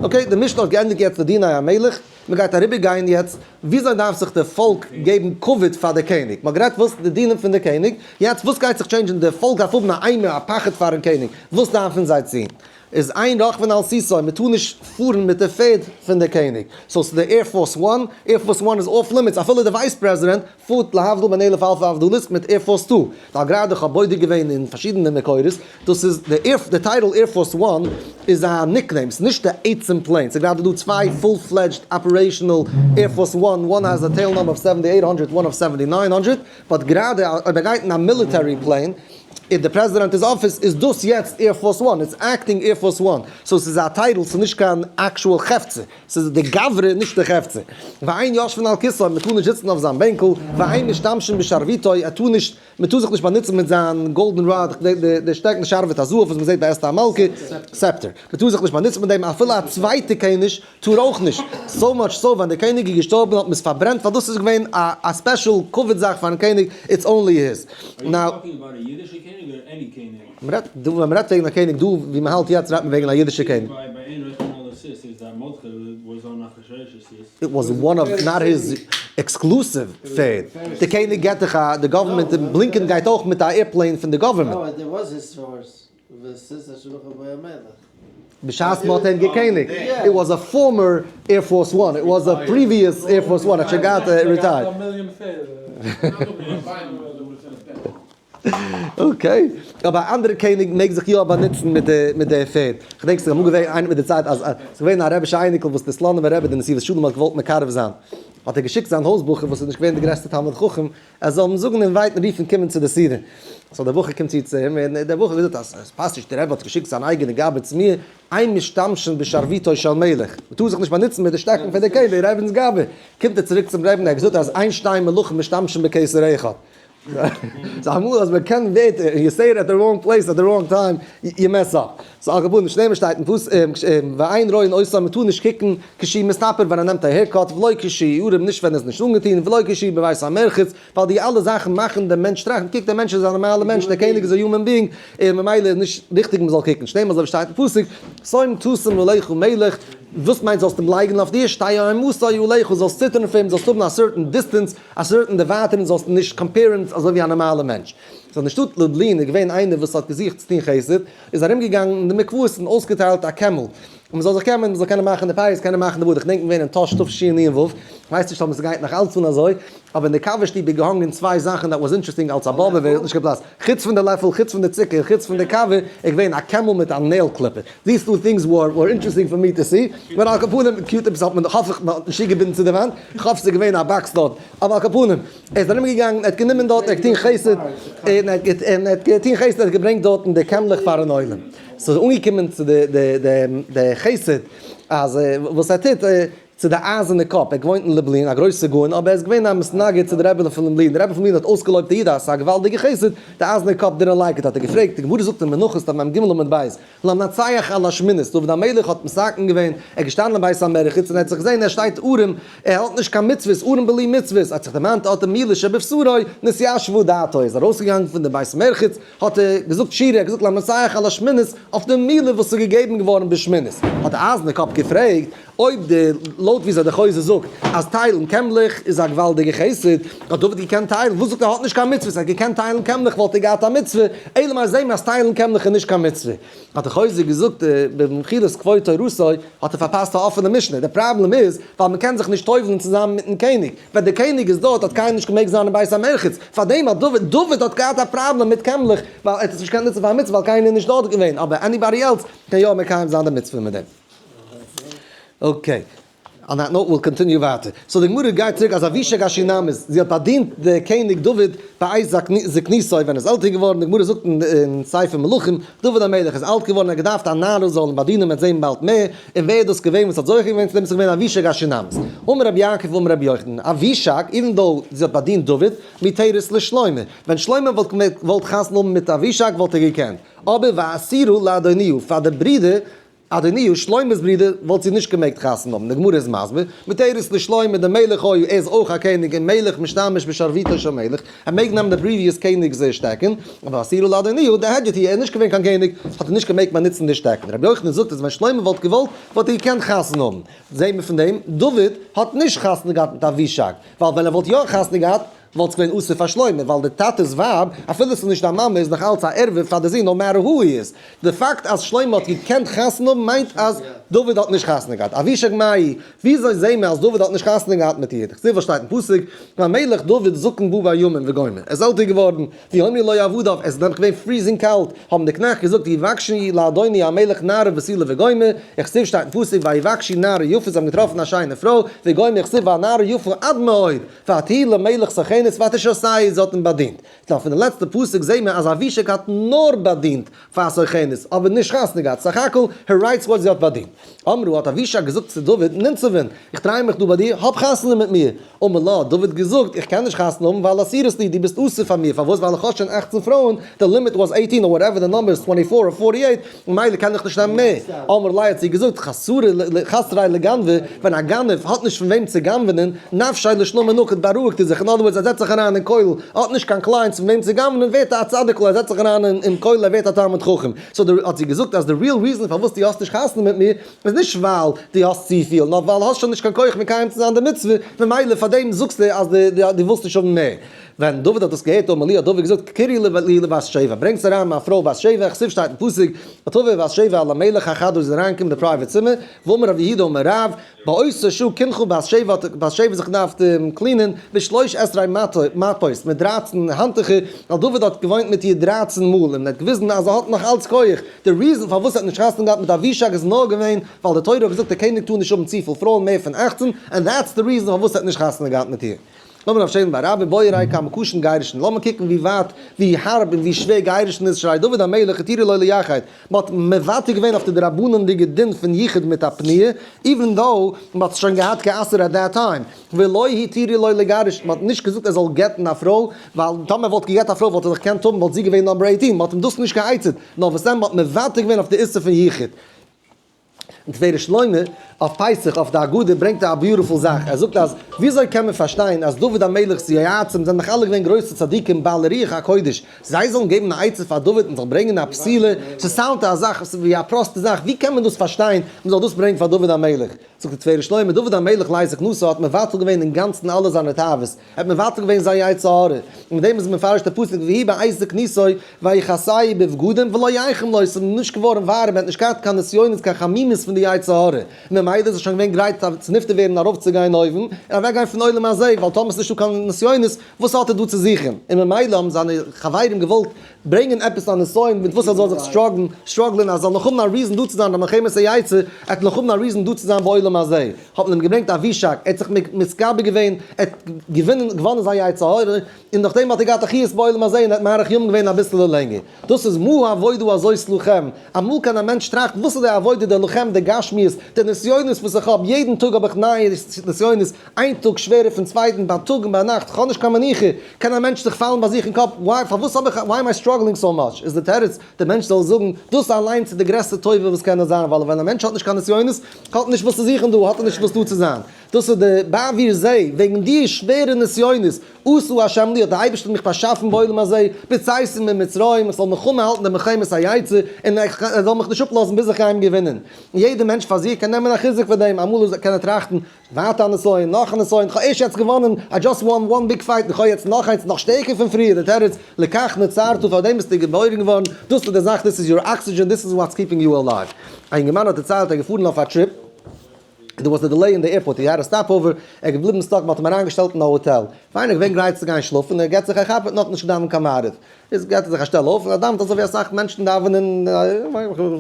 Okay, די משנה האט געענדיגט יעצט די דיני המלך, מען גייט אריבער גיין יעצט וויאזוי דארף זיך די פאלק געבן כבוד פאר די קעניג, מען האט גערעדט וואס די דינים פון די קעניג, יעצט וואס גייט זיך change ן, די פאלק דארף האבן א אימה א פחד פארן קעניג, וואס דארפן זיי טון? איז אין רוכבין על סוסו, מען טאר נישט פארן מיט די פערד פון די קעניג, so ס'איז די Air Force One, Air Force One איז off limits, אפילו די vice president פארט להבדיל בין אלף אלפי הבדלות מיט Air Force Two, ווייל גראדע כ'האב בודק געווען אין פארשידענע מקורות, דאס איז די air, די title Air Force One איז א nickname, ס'איז נישט די עצם plane, ס'איז גראדע דא צוויי full fledged operational Air Force One, one has a tail number of 7800, one of 7900, but גראדע אויב ער גייט אין א military plane, אין די פרעזידענט'ס אפיס איז דאס יעצט Air Force One, it's acting Air Force One, so ס'איז א title, ס'איז נישט קיין actual חפצה, ס'איז די גברא נישט די חפצה. ואין יושבין על כסאו, מ'טאר נישט זיצן אויף זיין בענקל, ואין משתמשין בשרביטו, ער טאר נישט, מ'טאר זיך נישט באנוצן מיט זיין golden rod, די שטעקן שרביט הזהב וואס מ'זעט ביי אסתר המלכה, scepter, מ'טאר זיך נישט באנוצן מיט דעם, אפילו א צווייטע קעניג טאר אויך נישט, so much so ווען דער קעניג איז געשטארבן האט מען עס פארברענט ווייל דאס איז געווען א special כבוד זאך פארן קעניג, it's only his. Are you talking about א אידישע קעניג אדער any קעניג? מ'רעדט דא ווען מ'רעדט וועגן א קעניג דא ווי מ'האלט יעצט רעדט מען וועגן א אידישע קעניג. It was one of, not his exclusive פערד. די קעניג געט דיך א, די government, בלינקען גייט אויך מיט א airplane פון די government. בשעת מ'האט אים געקעניגט, it was a former Air Force One, it was a previous Air Force One, האט שוין געהאט retired. Okay, אבער א אנדערע קעניג מעג זיך יא באנוצן מיט די מיט די פערד. כ'דענק ס'איז אמאל געווען איינער מיט די צייט אז ס'איז געווען א רבי'שע אייניקל וואס די סלאנימער רבי די נתיבות שלום האט געוואלט מקרב זיין, האט ער געשיקט זיין הויז בחור וואס איז נישט געווען די גרעסטע תלמיד חכם, ער זאל אים זאגן invite ן רופן קומען צו די סעודה. so דער בחור קומט צו צו אים, און דער בחור האט געזאגט אז עס פאסט נישט, דער רבי האט געשיקט זיין אייגענע גבאי צו מיר, אין משתמשין בשרביטו של מלך, מען טאר זיך נישט באנוצן מיט די שטעקן פון די קעניג, רבינ'ס גבאי. קומט ער צוריק צום רבין, ער האט געזאגט אז אין שתי מלכים משתמשין בכתר אחד. so אמאל אז מען קען ווערטער, you say it at the wrong place at the wrong time, you mess up. so על כל פנים, שנאמר שטייט אין פסוק, ואין רואין אותו, מען טאר נישט קוקן, כשהוא מסתפר ווען ער נעמט א haircut, ולא כשהוא ערום נישט ווען ער איז נישט אנגעטון, ולא כשהוא בבית המרחץ, ווייל די אלע זאכן מאכן דעם מענטש טראכטן, קוק דער מענטש איז א נארמאלער מענטש, דער קעניג איז א human being, און ממילא איז נישט ריכטיג מען זאל קוקן, שנאמר אזוי ווי שטייט אין פסוק, שום תשים עליך מלך, וואס מיינט זאלסט אים לייגן אויף דיר, שתהא אימתו עליך, זאלסט ציטערן פון אים, זאלסט האבן א certain distance, א certain דערווייטערונג, זאלסט נישט compare ן אזוי ווי א נארמאלער מענטש. so אין די שטאט לובלין איז געווען איינער וואס האט געזוכט צו טון חסד, איז ארום געגאנגען אין די מקוואות און אויסגעטיילט א קעמל, און מען זאל זיך קעמען, מען זאל קענען מאכן די פיאות, קענען מאכן די בארד, איך געדענק געווען אין טאהש תשנ"ו, כ'ווייס נישט אויב עס גייט נאך אלץ אן אזוי, אבער אין די קאווע שטוב איז געהאנגען צוויי זאכן that was interesting אלץ א באבע ווער האט נישט געפלאצט, חוץ פון די לעפל, חוץ פון די צוקער, חוץ פון די קאווע, איז געווען א קעמל מיט א nail clipper, these two things were interesting for me to see, but על כל פנים, Q-tips האט מען, האף איך מען האט נישט צוגעבינדן צו די וואנט, כ'האף ס'איז געווען א box דארט, אבער על כל פנים, ער איז ארום געגאנגען, ער האט גענומען דארט, ער האט געטון חסד, און ער האט געטון חסד, ער האט געברענגט דארטן די קעמלעך פארן עולם. ס'איז אנגעקומען צו די חסד, אז וואס ער טוט, צו די אייזערנע קאפ, ער האט געוואוינט אין לובלין, א גרויסע גאון, אבער ער איז געווען א מתנגד צו די רבי פון לובלין, די רבי פון לובלין האט אויסגעלויבט די איד אז ס'איז א געוואלדיגע חסד, די אייזערנע קאפ didn't like it, האט ער געפרעגט, די גמרא זאגט אין מנחות דף מ"ג עמוד ב', למנצח על השמינית, דוד המלך האט מתקן געווען, ער איז געשטאנען אין בית המרחץ און ער האט זיך געזען ער שטייט ערום, ער האלט נישט קיין מצוות, ערום בלי מצוות, האט זיך דערמאנט אט די מילה שבבשרו, נתיישבה דעתו, איז ארויסגעגאנגען פון די בית מרחץ, האט ער געזאגט שירה, ער האט געזאגט למנצח על השמינית, אויף די מילה וואס איז געגעבן געווארן בשמינית. האט די אייזערנע קאפ געפרעגט, אויב די, לויט וויאזוי די חוזה זאגט, אז טיילן קעמלעך איז א געוואלדיגע חסד, האט דוד געקענט טיילן, וואס זאגט ער האט נישט קיין מצוות, ער האט געקענט טיילן קעמלעך וואלט ער געהאט א מצוה, אלא מאי זעהן מיר אז טיילן קעמלעך איז נישט קיין מצוה. האט די חוזה געזאגט, במחילת כבוד תורתו, האט ער פארפאסט א אפענע משנה, די פראבלעם איז, ווייל מען קען זיך נישט טובל'ן צוזאמען מיטן קעניג, ווען די קעניג איז דארט האט קיינער נישט געמעגט זיין אין בית המרחץ, פארדעם האט דוד, דוד האט געהאט א פראבלעם מיט קעמלעך, ווייל ער האט עס נישט געקענט נוצן פאר א מצוה ווייל קיינער איז נישט דארט געווען, אבער anybody else קען יא מקיים זיין די מצוה מיט דעם. Okay. On that note we'll continue ווייטער. So די גמרא גייט צוריק אז אבישג השונמית, זי האט באדינט די קעניג דוד בעת זקנותו ווען ער איז עלטער געווארן, די גמרא זאגט אין ספר מלכים, דוד המלך איז אלט געווארן ער האט געדארפט א נערה זאל אים באדינען מ'וועט זען באלד מער, און ווער איז דאס געווען וואס האט זוכה געווען צו דעם, ס'איז געווען אבישג השונמית. אמר רבי יעקב אמר רבי יוחנן, אבישג, even though זי האט באדינט דוד, מותרת לשלמה, ווען שלמה וואלט געוואלט חתונה האבן מיט אבישג וואלט ער געקענט, אבער ואסורה לאדוניהו, פאר די ברודער אדוניהו, שלמה'ס ברודער, וואלט זי נישט געמעגט חתונה האבן, די גמרא איז מסביר, מותרת לשלמה דמלך היה, ער איז אויך א קעניג און מלך משתמש בשרביטו של מלך, ער מעג נעמען די previous קעניג'ס שטעקן, אבער ואסורה לאדוניהו דהדיוט הוא, ער איז נישט געווען קיין קעניג, האט ער נישט געמעגט באנוצן די שטעקן. רבי יוחנן זאגט אז ווען שלמה וואלט געוואלט, וואלט ער געקענט חתונה האבן. זעהט מען פון דעם, דוד האט נישט חתונה געהאט מיט אבישג, ווייל ווען ער וואלט יא חתונה געהאט, וואלט עס געווען אסור פאר שלמה, ווייל די טאטע'ס ווייב, אפילו עס איז נישט דיין מאמע, איז נאך אלץ א ערווה פאר די זון, no matter who he is. די פאקט אז שלמה האט געקענט חתונה האבן מיינט אז דוד האט נישט חתונה געהאט. אבישג מאי, וויאזוי זעהן מיר אז דוד האט נישט חתונה געהאט מיט איר? דכתיב וואס שטייט אין פסוק, והמלך דוד זקן בא בימים וגומר. ער איז עלטער געווארן, ויאמרו לו עבדיו, עס איז נעבעך געווען freezing קאלט, האבן די קנעכט געזאגט יבקשו לאדוני המלך נערה בתולה וגומר, וכתיב שטייט אין פסוק ויבקשו נערה יפה, זיי האבן געטראפן א שיינע פרוי, וגומר וכתיב והנערה יפה עד מאוד, ותהי למלך סוכנת ותשרתהו, זי האט אים באדינט. נאר פון די לעצטע פסוק זעהן מיר אז אבישג האט נאר באדינט פאר סוכנת אבער נישט חתונה געהאט, סך הכל her rights וואס זי האט באדינט. אמרה האט אבישג געזאגט צו דוד, ננצבין, איך דריי מיך דא ביי דיר, האב חתונה מיט מיר. אמר לה, האט דוד געזאגט, איך קען נישט חתונה האבן ווייל אסורת לי, דו ביסט אסור פאר מיר, פארוואס ווייל איך האב שוין 18 פרויען, די limit was 18 or whatever the number איז 24 or 48, ממילא קען איך נישט נעמען מער. אמר ליה האט זי געזאגט, חסריה לגנבא, ווען א גנב האט נישט פון וועם צו גנב'נען, נפשיה לשלמא נקיט בארואיגט ער זיך, in other words ער זעצט זיך אריין אין כולל, האט נישט קיין clients פון וועם צו גנב'נען, ווערט ער א צדיק'ל, ער זעצט זיך אריין אין כולל, ער ווערט א תלמיד חכם. So די האט זי געזאגט אז די real reason פארוואס דו האסט נישט חתונה מיט מיר, איז נישט ווייל דו האסט צופיל, נאר ווייל האסט שוין נישט קיין כח מקיים צו זיין די מצוה, ממילא פארדעם זאגסטו אז דו ווילסט נישט האבן מער. ווען דוד האט דאס געהערט אמר ליה האט דוד געזאגט קרי לי לבת שבע, ברענגטס אריין מיין פרוי בת שבע, כתיב שטייט אין פסוק, ותבא בת שבע אל המלך החדרה זי איז אריינגעקומען אין די private צימער, ואמר רב יהודה אמר רב, באותה שעה קנחה בת שבע האט בת שבע זיך געדארפט clean ען, בשלוש עשרה מפות, מיט 13 האנטוכער, ווייל דוד האט געוואוינט מיט איר 13 מאל, און ער האט געוויזן אז ער האט נאך אלץ כח, די reason פארוואס ער האט נישט חתונה געהאט מיט אבישג איז נאר געווען ווייל די תורה האט געזאגט די קעניג טאר נישט האבן צופיל פרויען מער פון 18, and that's the reason פארוואס ער האט נישט חתונה געהאט מיט איר. לאמיר אויפשטעלן ביי רבי בוא וראה כמה קשין גירושין, לאמיר קוקן ווי ווייט, ווי הארב און ווי שווער גירושין איז, שהרי דוד המלך התירו לו לייחד, מען האט מוותר געווען אויף די דרבנן'דיגע דין פון יחוד מיט א פנויה, even though מען האט עס שוין געהאט גע'אסר'ט at that time, ולא התירו לו לגרש, מען האט נישט געזאגט ער זאל גט'ן א פרוי, ווייל טאמער ער וואלט גע'גט א פרוי וואלט ער זיך געקענט האבן וואלט זי געווען number 18, מען האט אים דאס נישט גע'עצה'ט, נאר וואס דען מען האט מוותר געווען אויף די איסור פון יחוד. און תפארת שלמה אויף פסח אויף די הגדה ברענגט ער א beautiful זאך, ער זאגט אז וויאזוי קען מען פארשטיין אז דוד המלך'ס יועצים זענען דאך אלע געווען גרויסע צדיקים בעלי רוח הקודש, זיי זאלן געבן א עצה פאר דוד מען זאל ברענגען א בתולה, ס' sound ט א זאך ווי א פראסטע זאך, ווי קען מען דאס פארשטיין מען זאל דאס ברענגען פאר דוד המלך? זאגט די תפארת שלמה, דוד המלך לעת זקנותו האט מבטל געווען אינגאנצן אלע זיינע תאוות, ער האט מבטל געווען זיין יצר הרע, און מיט דעם איז מפרש דער פסוק ויהי בעת זקנותו ויכסהו בבגדים ולא יחם לו, ס'איז אים נישט געווארן ווארעם, ער האט נישט געהאט קיין נסיונות קיין חמימות פון די יצר הרע, און ממילא איז ער שוין געווען גרייט צו נפטר ווערן און ארויפצוגיין אויבן, און אוועקגיין פון עולם הזה, ווייל טאמער ס'איז נישטא קיין נסיונות, וואס האט ער דא צו זוכן? און ממילא האבן זיינע חברים געוואלט ברענגען עפעס א נסיון מיט וואס ער זאל זיך struggle ען, אז ער זאל נאך האבן א reason דא צו זיין, א מלחמת היצר, ער האט נאך האבן א reason דא צו זיין בעולם הזה. האט מען אים געברענגט אבישג, ער האט זיך מתגבר געווען, ער האט געווינען, געוואנען זיין יצר הרע, און נאכדעם האט ער געהאט א חיות בעולם הזה און ער האט מאריך ימים געווען אביסעלע לענגער. דאס איז מה העבודה הזאת לכם, אמאל קען א מענטש טראכטן וואס איז די עבודה די לכם די גשמיות, די נסיונות וואס איך האב, יעדן טאג האב איך נייע נסיונות, איין טאג שווערער פון צווייטן, בייטאג און ביינאכט, כ'האב נישט קיין מנוחה, קען א מענטש זיך פאלן ביי זיך אין קאפ, why, פארוואס האב איך, why am I struggling so much, איז די תירוץ, דער מענטש זאל זאגן, דאס אליינס איז די גרעסטע טובה וואס קען נאר זיין, ווייל ווען א מענטש האט נישט קיין נסיונות, האט ער נישט וואס צו זוכן דא, האט ער נישט וואס דא צו זיין. דאס איז די בעבור זה, וועגן די שווערע נסיונות, עשה השם לי, האט דער אייבערשטער מיך באשאפן בעולם הזה, בצאתי ממצרים, איך זאל מלחמה האלטן די מלחמת היצר, און ער זאל מיך נישט אפלאזן ביז איך גיי אים געווינען. און יעדער מענטש פאר זיך קען נעמען א חיזוק פון דעם, אמאל קען ער טראכטן, ווייטער א נסיון, נאך א נסיון, כ'האב ערשט יעצט געוואנען, I just won one big fight, און כ'האב יעצט נאך איינס, נאך שטערקער פון פריער, די תירוץ, לכך נוצרת, פאר דעם ביסטו געבוירן געווארן, דאס איז די זאך, this is your oxygen, this is what's keeping you alive. א אינגערמאן האט דערציילט, ער איז געפארן אויף א trip. There was a delay in the airport, he had a stopover, ער איז געבליבן stuck, מ'האט אים אריינגעשטעלט אין א האטעל. פיין, ער איז געווען גרייט צו גיין שלאפן, ער געט זיך א כאפ, ער האט נאכנישט געדאווענט קיין מעריב. איז געט ער זיך א שטעל אויף, און ער דאווענט אזוי ווי אסאך מענטשן דאווענען,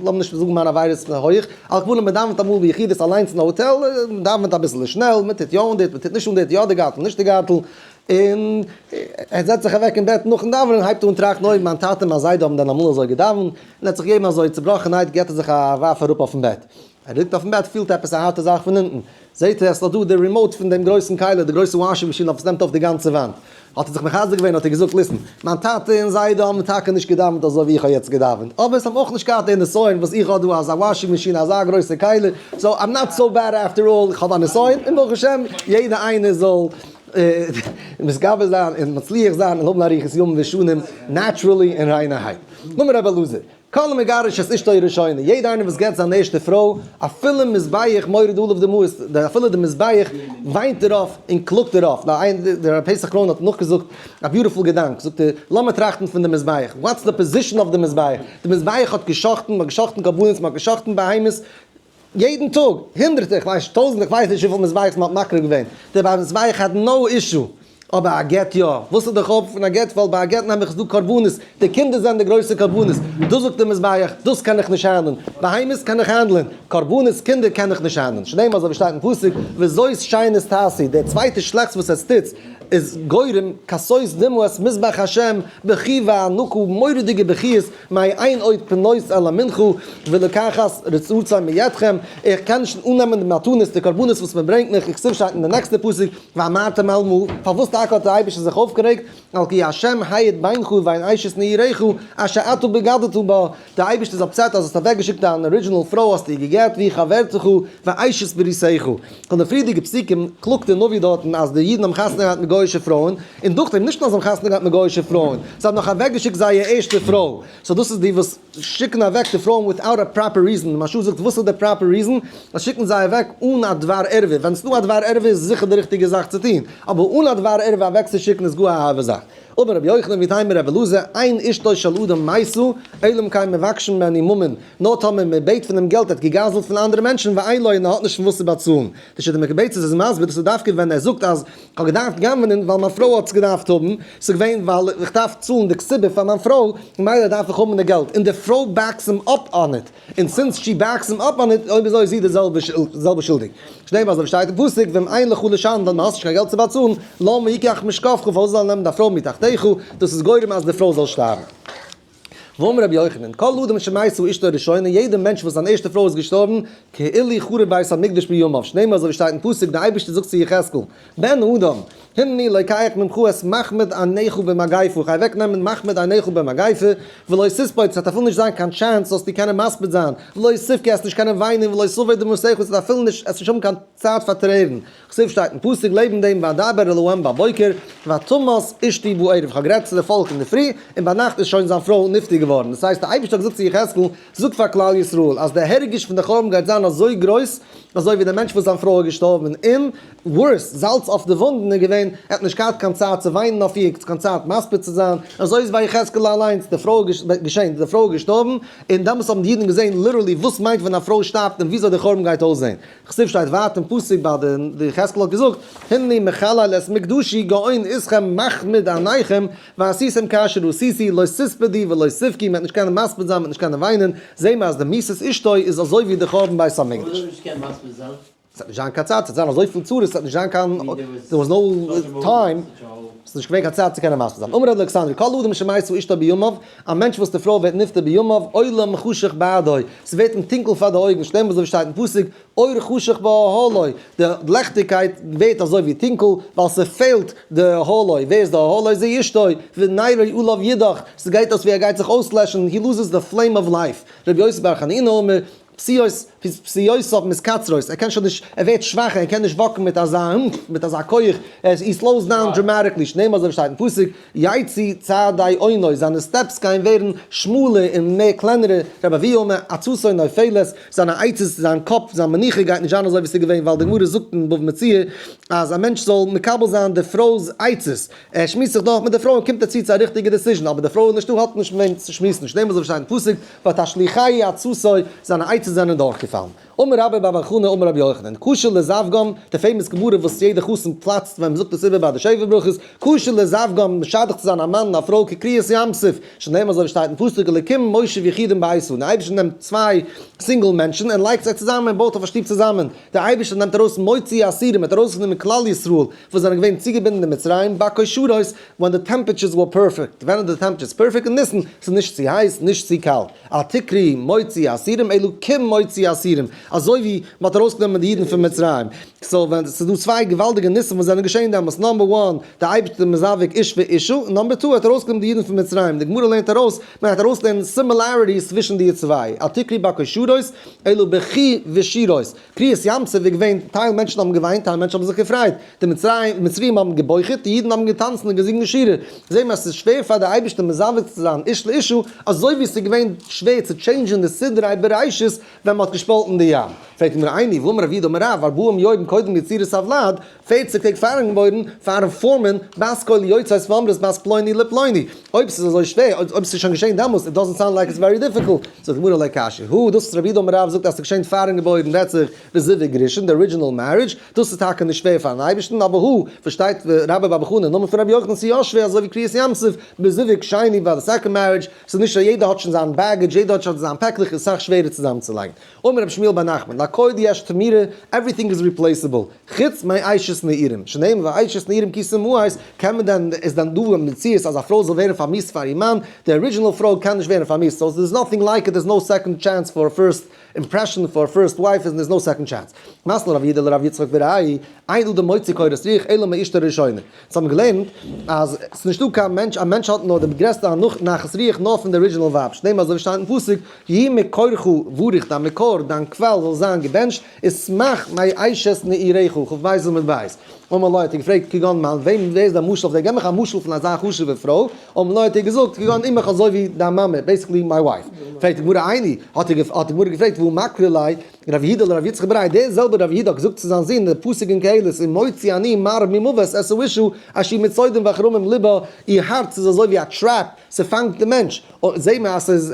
לאמיר נישט זאגן מיינע עבירות הויך, על כל פנים מ'דאווענט אמאל ביחידות אליינס אין א האטעל, מ'דאווענט אביסל שנעל, מ'טוט יא אן די, מ'טוט נישט אן די, יא די גארטל, נישט די גארטל, און ער זעצט זיך אוועק אין בעט נאכן דאווענען, הייבט אן טראכטן, אוי מיין טאטע און מיין זיידע האבן דען אמאל אזוי געדאווענט? און ער האט זיך געגעבן אזוי צובראכענהייט געט ער זיך א ווארף אראפ אויפן בעט. ער ליגט אויפן בעט פילט עפעס א הארטע זאך פון אונטן, זעהט ער עס איז דא די remote פון דעם גרויסן כלי, די גרויסע washing machine אויף עס נעמט אויף די גאנצע וואנט. האט ער זיך מחזק געווען האט ער געזאגט listen, מיין טאטע און זיידע האבן טאקע נישט געדאווענט אזוי ווי איך האב יעצט געדאווענט, אבער עס האבן אויך נישט געהאט די נסיון וואס איך האב דא אזא washing machine אזא גרויסע כלי, so I'm not so bad after all, איך האב א נסיון און ברוך השם יעדע איינער זאל מתגבר זיין און מצליח זיין און האבן אריכות ימים ושנים naturally און ריינערהייט. נאמען רבי אלעזר. כל המגרש את אשתו הראשונה, יעדער איינער וואס גט זיין ערשטע פרוי, אפילו מזבח מוריד עליו דמעות, אפילו די מזבח וויינט דערויף און קלאגט דערויף. נאר איין, דער רבי פסח קראהן האט נאכגעזאגט א beautiful געדאנק, זאגט ער, לאמיר טראכטן פון די מזבח, what's the position of the מזבח? די מזבח האט גע'שחט'ן, מ'האט גע'שחט'ן קרבנות, מ'האט גע'שחט'ן בהמות, יעדן טאג, הונדרעטער, איך ווייס נישט, טויזנטער, איך ווייס נישט וויפיל מזבח'ס מ'האט מקריב געווען, דער מזבח האט no issue, אבער א גט יא, וואס איז די חוב פון א גט, ווייל ביי א גט נעם איך דא קרבנות, די קינדער זענען די גרויסע קרבנות, דאס זאגט דער מזבח, דאס קען איך נישט handle ן, בהמות קען איך handle ן, קרבנות קינדער קען איך נישט handle ן, שנאמר אזוי ווי שטייט אין פסוק, וזאת שנית תעשו, דער צווייטע שלעכטס וואס עטס טוטס, איז גורם כסות דמעה את מזבח השם בכי ואנקה, מורא'דיגע בכיות, מאין עוד פנות אל המנחה ולקחת רצועה מידכם, איך קען נישט אננעמען די מתנות, די קרבנות וואס מען ברענגט מיך, איך זאג שטייט אין די נעקסטע פסוק, ואמרתם על מה, פארוואס טאקע האט דער אייבערשטער זיך אויפגערעגט, על כי ה' העיד בינך ובין אשת נעוריך אשר אתה בגדת בה, דער אייבערשטער איז upset אז האסט אוועקגעשיקט דיין original פרוי האסטו איר גע'גט והיא חברתך ואשת בריתך. פון די פריערדיגע פסוקים קלאגט דער נביא דארטן אז די אידן האבן חתונה געהאט מיט גוי'אישע פרויען, און דורכדעם נישט נאר זיי האבן חתונה געהאט מיט גוי'אישע פרויען, זיי האבן נאך אוועקגעשיקט זייער ערשטע פרוי. so דאס איז די וואס שיקן אוועק די פרויען without a proper reason, די מהרש"א זאגט וואס איז די proper reason? זיי שיקן זיי אוועק אן א דבר ערווה, ווען עס איז דא א דבר ערווה איז זיכער די ריכטיגע זאך צו טון, אבער אן א דבר ערווה אוועקצושיקן איז גאר א הארבע זאך. אמר רבי יוחנן ואיתימא רבי אלעזר, אין אשתו של אדם מתה, אלא אם כן מבקשין ממנו ממון, נאר טאמער מען בעט פון אים געלט ער האט געגזלט פון אנדערע מענטשן ואין לו און ער האט נישט פון וואס צו באצאלן. די שיטה מקובצת איז מסביר דאס איז דווקא ווען ער זאגט אז כ'האב געדארפט גנב'נען ווייל מיין פרוי האט עס געדארפט האבן, ס'איז געווען ווייל איך דארף צאלן די כתובה פאר מיין פרוי, ממילא דארף איך האבן די געלט, און די פרוי backs אים up on it, און since she backs אים up on it, אויב אזוי איז זי די זעלבע שולדיג. שנאמר אזוי ווי שטייט אין פסוק, ואם אין לך לשלם ווען האסט נישט קיין געלט צו באצאלן, למה יקח משכבך פארוואס זאל ער נעמען דיין פרוי מתחתיך, דאס איז גורם אז די פרוי זאל שטארבן. ואמר רבי יוחנן, כל אדם שמתה אשתו ראשונה, יעדער מענטש וואס זיין ערשטע פרוי איז געשטארבן, כאילו חרב בית המקדש בימיו, שנאמר אזוי ווי שטייט אין פסוק, דער אייבערשטער זאגט צו יחזקאל, בן אדם, הנני לוקח ממך את מחמד עיניך במגפה, איך גיי אוועק נעמען מחמד עיניך במגפה, ולא תספוד, ס'וועט אפילו נישט זיין קיין chance זאלסטו קענען מספיד זיין, ולא תבכה, עסט נישט קענען וויינען, ולא תבא דמעתך, ס'וועט אפילו נישט, עסט נישט האבן קיין צייט פאר טרערן. כתיב שטייט אין פסוק לעבן דעם ואדבר אל העם בבוקר ותמת אשתי בערב, איך האב גערעדט צו די פאלק אינדערפרי און ביינאכט איז שוין זיין פרוי נפטר געווארן, דאס הייסט דער אייבערשטער האט געזאגט צו יחזקאל, זאג פאר כלל ישראל אז דער הרגש פון די חורבן גייט זיין אזוי גרויס אזוי ווי דער מענטש וואס זיין פרוי איז געשטארבן, און worse, זאלץ אויף די וואונדן איז געווען, ער האט נישט געהאט קיין צייט צו וויינען אויף איר, קיין צייט מספיד צו זיין, אזוי איז ביי יחזקאל אליינס די פרוי געשען, די פרוי איז געשטארבן, און דעמאלטס האבן די אידן געזען literally וואס מיינט ווען א פרוי שטארבט און וויאזוי דער חורבן גייט אויסזען. כתיב שטייט ווייטער אין פסוק ביי די יחזקאל האט געזאגט, הנני מחלל את מקדשי גאון אתכם מחמד עיניכם ועשיתם כאשר עשיתי לא תספדו ולא תבכו, מ'וועט נישט קענען מספיד זיין, מ'וועט נישט קענען וויינען, זעהן מיר אז די מיתת אשתו איז אזוי ווי די חורבן בית המקדש. פארוואס זאל מען נישט קענען מספיד זיין? ס'וועט נישט זיין קיין צייט, ס'וועט זיין אזויפיל צרות, ס'וועט נישט זיין קיין, there was no time, ס'איז נישט געווען קיין צייט צו קענען מספיד זיין. אמר ר' אלכסנדרי, כל אדם שמתה אשתו בימיו, א מענטש וואס די פרוי ווערט נפטר בימיו, עולם חשך בעדו, ס'ווערט אים טונקל פאר די אויגן, שנאמר אזוי ווי שטייט אין פסוק, אור חשך באהלו, די לעכטיגקייט ווערט אזוי ווי טונקל, ווייל ס'פעלט די אהלו, ווער איז די אהלו? זה אשתו, ונרו עליו ידעך, ס'גייט אויס ווי ער גייט זיך אויסלעשן, he loses the flame of life, רבי יוסי בר חנינא אומר, פסיעות, פסיעותיו מתקצרות, ער קען שוין נישט, ער ווערט שוואכער, ער קען נישט walk ן מיט אזא oomph, מיט אזא כח, ער he slows down dramatically, שנאמר אזוי ווי שטייט אין פסוק, יצאו צעדי אונו, זיינע steps גייען ווערן שמאלער און מער קלענערע, רבי אבהו אומר, עצתו נופלת, זיינע עצות, זיין קאפ, זיין מנוחה גייט נישט זיין אזוי ווי ס'איז געווען, ווייל די גמרא זאגט אין בבא מציעא, אז א מענטש זאל מקבל זיין די פרוי'ס עצות, ער שמועסט זיך דורך מיט די פרוי און קומט ער צו צו א ריכטיגע decision, אבער די פרוי איז נישטא האט מען נישט מיט וועם צו שמועסן, שנאמר אזוי ווי שטייט אין פסוק, ותשליכהו עצתו, זיינע עצות זענען דורכגעפאלן. אמר רבה בר בר חנה אמר רבי יוחנן, קשה לזווגם, די famous גמרא וואס יעדע חתן פלאצט ווען מ'זאגט עס איבער ביי די שבע ברכות, קשה לזווגם, משדך צו זיין א מאן און א פרוי כקריעת ים סוף, שנאמר אזוי ווי שטייט אין פסוק אלקים מושיב יחידים ביתה, דער אייבערשטער נעמט צוויי single מענטשן און לייגט זיי צוזאמען און בויט אויף א שטוב צוזאמען, דער אייבערשטער נעמט ארויס מוציא אסירים, ער האט ארויסגענומען כלל ישראל וואס זענען געווען צוגעבינדן אין מצרים, בכושרות, when the temperatures were perfect, ווען איז די temperatures perfect? אין ניסן, ס'איז נישט צו הייס, נישט צו קאלט, אל תקרי מוציא אסירים אלא כמוציא אסירים, אזוי ווי מ'האט ארויסגענומען די אידן פון מצרים, so ווען ס'איז דא צוויי געוואלדיגע ניסים וואס זענען געשען דעמאלס, number one, די אייבערשטער מזווג איש ואשה, און number two, ער האט ארויסגענומען די אידן פון מצרים, די גמרא לערנט ארויס, מען גייט ארויסלערנען similarities צווישן די צוויי, אל תקרי בכושרות אלא בכי ושירות, קריעת ים סוף איז געווען, טייל מענטשן האבן געוויינט, טייל מענטשן האבן זיך געפרייט, די מצריים האבן געבוכה'ט, די אידן האבן געטאנצן און געזינגען שירה, זעהן מיר אז ס'איז שווער פאר די אייבערשטער מזווג צו זיין איש לאשה, אזוי ווי ס'איז געווען שווער צו change ן די סדרי בראשית ווען מ'האט געשפאלטן די ים. פרעגט אים איני, והאמר רב יהודה אמר רב, ארבעים יום קודם יצירת הוולד, 40 טעג פארן געבוירן, פארן פארמען, בת קול יוצאת ואומרת בת פלוני לפלוני. אויב ס'איז אזוי שווער, אויב ס'איז שוין געשען דעמאלס, it doesn't sound like it's very difficult. זאגט די גמרא לא קשיא הא, דאס וואס רב יהודה אמר רב זאגט אז ס'איז געשען פארן געבוירן רעדט זיך בזיווג ראשון, די original marriage, דאס איז טאקע נישט שווער פארן אייבערשטן, אבער הא, פארשטייט רבה בר בר חנה אין נאמען פון רבי יוחנן ס'איז יא שווער אזוי ווי קריעת ים סוף, בזיווג שני ביי די second marriage, ס'איז נישט אז יעדער האט שוין זיין baggage, יעדער האט שוין זיין פעקלעך, איז אסאך שווערער צוזאמצולייגן. אמר רבי שמואל בר נחמן, לכל יש תמורה, everything is replaceable, חוץ מאשת נעורים, שנאמר ואשת נעורים כי תמאס, קען מען דען, איז דען דא א מציאות אז א פרוי זאל ווערן פארמיאוסט פאר איר מאן, די original פרוי קען נישט ווערן פארמיאוסט, so there's nothing like it, there's no second chance for first impression for first wife and there's no second chance. מתני רב יהודה לרב יצחק בריה, אין אדם מוציא קורת רוח אלא מאשתו הראשונה. אונז האבן געלערנט אז ס'איז נישטא קיין מענטש, א מענטש האט נאר די גרעסטע נחת רוח נאר פון די original ווייב, שנאמר אזוי ווי שטייט אין פסוק, יהי מקורך ברוך דיין מקור, דיין קוואל זאל זיין געבענטשט, ושמח מאשת נעוריך, כ"ב עמוד ב'. אמר לו האט ער געפרעגט כגון מאן, וועם ווער איז דיין משל אויף דעם, געב מיך א משל פון אזא חשוב'ע פרוי, אמר לו האט ער געזאגט כגון אמך אזוי ווי דיין מאמע, basically my wife. פרעגט די גמרא איני, האט די גמרא געפרעגט והא מקרי ליה רב יהודה לרב יצחק בריה, דער זעלבער רב יהודה האט געזאגט צו זיין זון די פסוק אין קהלת אם מוציא אני מר ממות את האשה אשר מצודים וכרמים לבה, איר הארץ איז אזוי ווי א trap, ס'פאנגט די מענטש, זעהט מען אז ס'איז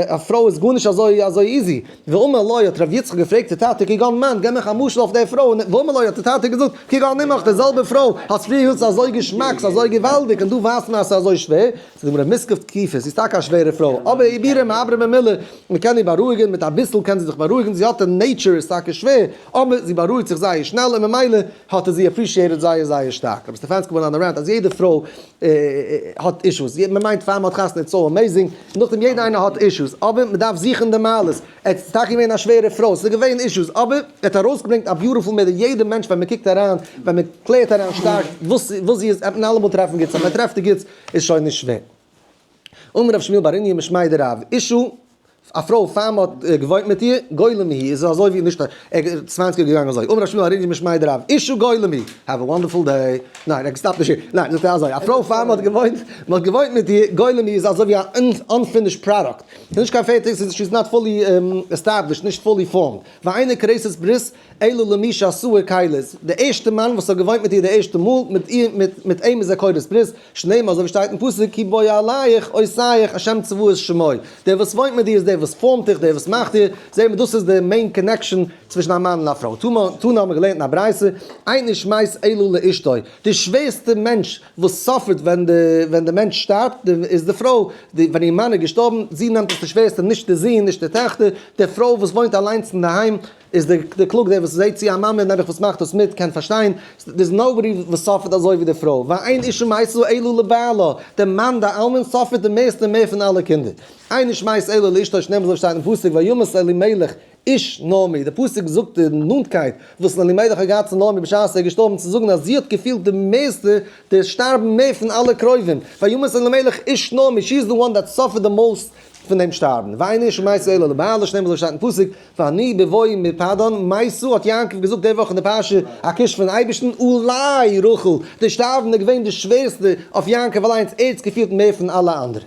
א פרוי איז גארנישט אזוי אזוי easy, ואמר לו האט ר' יצחק געפרעגט די טאטע כגון מאן געב מיך א משל אויף די פרוי, ואמר לו האט די טאטע געזאגט כגון אמך די זעלבע פרוי האסט פריער געזאגט ס'איז אזוי געשמאק ס'איז אזוי געוואלדיג און דא ווייזט מען אז ס'איז אזוי שווער, זאגט די גמרא מיתכף תקיפא זי איז טאקע א שווערע פרוי אבער עיבורי מעברא במילי מען קען איר בארואיגען מיט אביסל קען זי זיך בארואיגען זי האט די nature איז טאקע שווער אבער זי בארואיגט זיך זייער שנעל און ממילא האט ער זי appreciated זייער זייער שטארק. רבי סטעפאנסקי went on a rant אז יעדע פרוי האט issues, מען מיינט פאר מען האט חתונה it's so amazing, נאכדעם יעדע איינער האט issues, אבער מען דארף זוכן די מעלות, ער איז טאקע געווען א שווערע פרוי, ס'איז געווען issues, אבער ער האט ארויסגעברענגט א beautiful מידה, יעדע מענטש ווען מען קוקט אריין, ווען מען קלערט אריין שטארק וואס זי איז, וועט מען אלעמאל טרעפן גוטס, אז מען טרעפט די גוטס איז שוין נישט שווער. אמר רב שמואל בר איניא משמיה דרב, אשה, א פרוי פאר מען האט געוואוינט מיט איר, גולם היא, איז אזוי ווי נישט, צוואנציג איז געגאנגען אזוי, אמר רב שמואל בר איניא משמיה דרב, אשה גולם היא, have a wonderful day, ניין, ער stop ט נישט here, ניין, זאגט ער אזוי, א פרוי פאר מען האט געוואוינט, מען האט געוואוינט מיט איר, גולם היא איז אזוי ווי א unfinished product, ס'איז נישט קיין פערטיג, ס'איז she's not fully established, נישט fully formed, ואינה כורתת ברית אלא למי שעשאה כלי, די ערשטע מאן וואס האט געוואוינט מיט איר די ערשטע מאל, מיט איר, מיט אים איז ער כורת ברית, שנאמר אזוי ווי שטייט אין פסוק כי בועליך עושיך השם צבאות שמו, דער וואס וואוינט מיט דיר איז דער וואס פארמט דיך, דער וואס מאכט דיר, זעהן מיר דאס איז די main connection צווישן א מאן און א פרוי, תנא האבן מיר געלערנט אין א ברייתא, אין איש מת אלא לאשתו, די שווערסטע מענטש וואס suffer ט ווען די ווען די מענטש שטארבט איז די פרוי, די ווען איר מאן איז געשטארבן, זי נעמט עס די שווערסטע, נישט די זון, נישט די טעכטער, די פרוי וואס וואוינט אליינס אינדערהיים, איז די די קלאג דער וואס זעהט צו א מאמע נעבעך וואס מאכט דאס מיט קען פארשטיין, there's nobody וואס suffer ט אזוי ווי די פרוי, ואין אשה מתה אלא לבעלה, די מאן די אלמן suffer ט די מערסטע מער פון אלע קינדער, אין איש מת אלא לאשתו שנאמר אזוי שטייט אין פסוק וימת אלימלך איש נעמי, די פסוק זאגט די נאנטקייט וואס אלימלך האט געהאט צו נעמי בשעת ער איז געשטארבן צו זאגן אז זי האט געפילט די מערסטע די שטארבן מער פון אלע קרובים, וימת אלימלך איש נעמי, she is the one that suffered the most פון דעם שטארבן, ואין אשה מתה אלא לבעלה שנאמר אזוי שטייט אין פסוק ואני בבואי מפדן מתה האט יעקב געזאגט די וואך אין די פרשה א קוש פון אייבערשטן עלי רחל, די שטארבן איז געווען די שווערסטע אויף יעקב אליינס, ער האט עס געפילט מער פון אלע אנדערע.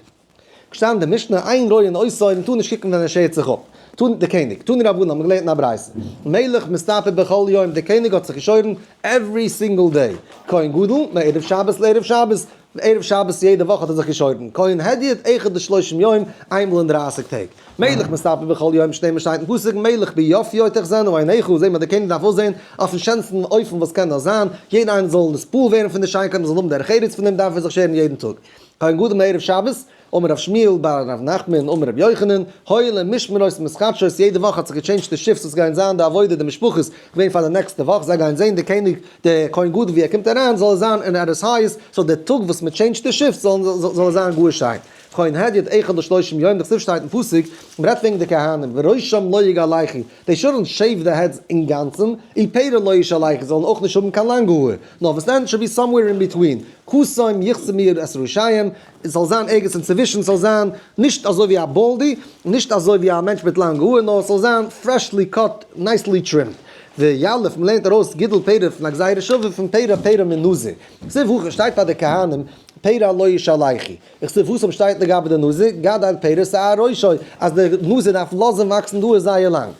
געשטאנען די משנה אין רואין אותו, מען טאר נישט קוקן ווען ער שערט זיך אפ. תנא, דער קעניג, תנו רבנן האבן געלערנט אין א ברייתא, מלך מסתפר בכל יום, דער קעניג האט זיך געשוירן every single day, כהן גדול מערב שבת לערב שבת, ערב שבת יעדע וואך האט ער זיך געשוירן, כהן הדיוט אחד לשלושים יום, איינמאל אין דרייסיג טעג. מלך מסתפר בכל יום שנאמר שטייט אין פסוק מלך ביפיו תחזינה עיניך, זעט מען דער קעניג דארף אויסזען אויפן שענסטן אופן וואס קען נאר זיין, יעדער איינער זאל נתפעל ווערן פון די שיינקייט, מען זאל האבן דרך ארץ פון דעם דארף ער זיך שערן יעדן טאג. כהן גדול מערב שבת, אמר רב שמואל בר רב נחמן אמר רבי יוחנן, היו להם משמרות מתחדשות, יעדע וואך האט זיך געטשעינדזשט די shifts וואס גייען זיין די עבודה די משפחות געווען פאר די נעקסטע וואך, זיי גייען זען די קעניג די כהן גדול ווי ער קומט אריין זאל ער זיין אין ערות הייס, so די טאג וואס מען טשעינדזשט די shifts זאל ער זיין גאר שיין. כהן הדיוט אחד לשלושים יום, דכתיב שטייט אין פסוק, מען רעדט וועגן די כהנים, וראשם לא יגלחו, they shouldn't shave the heads אינגאנצן, ופאה לא ישלחו, זאלן אויך נישט האבן קיין לאנגע האר, נאר וואס דען, should be somewhere in between, כסים יכסמו את ראשיהם, עס זאל זיין ערגעץ אינצווישן, ס'זאל זיין נישט אזוי ווי א baldy, נישט אזוי ווי א מענטש מיט לאנגע האר, נאר עס זאל זיין freshly cut, nicely trimmed. ויליף, מ'לערנט ארויס גידול פאה פון א גזירה שווה פון פאה פאה מנזיר. כתיב הכא שטייט ביי די כהנים, פאה לא ישלחו. כתיב התם שטייט לגבי די נזיר, גדל פאה שער ראשו, אז די נזיר דארף לאזן וואקסן די האר זייער לאנג.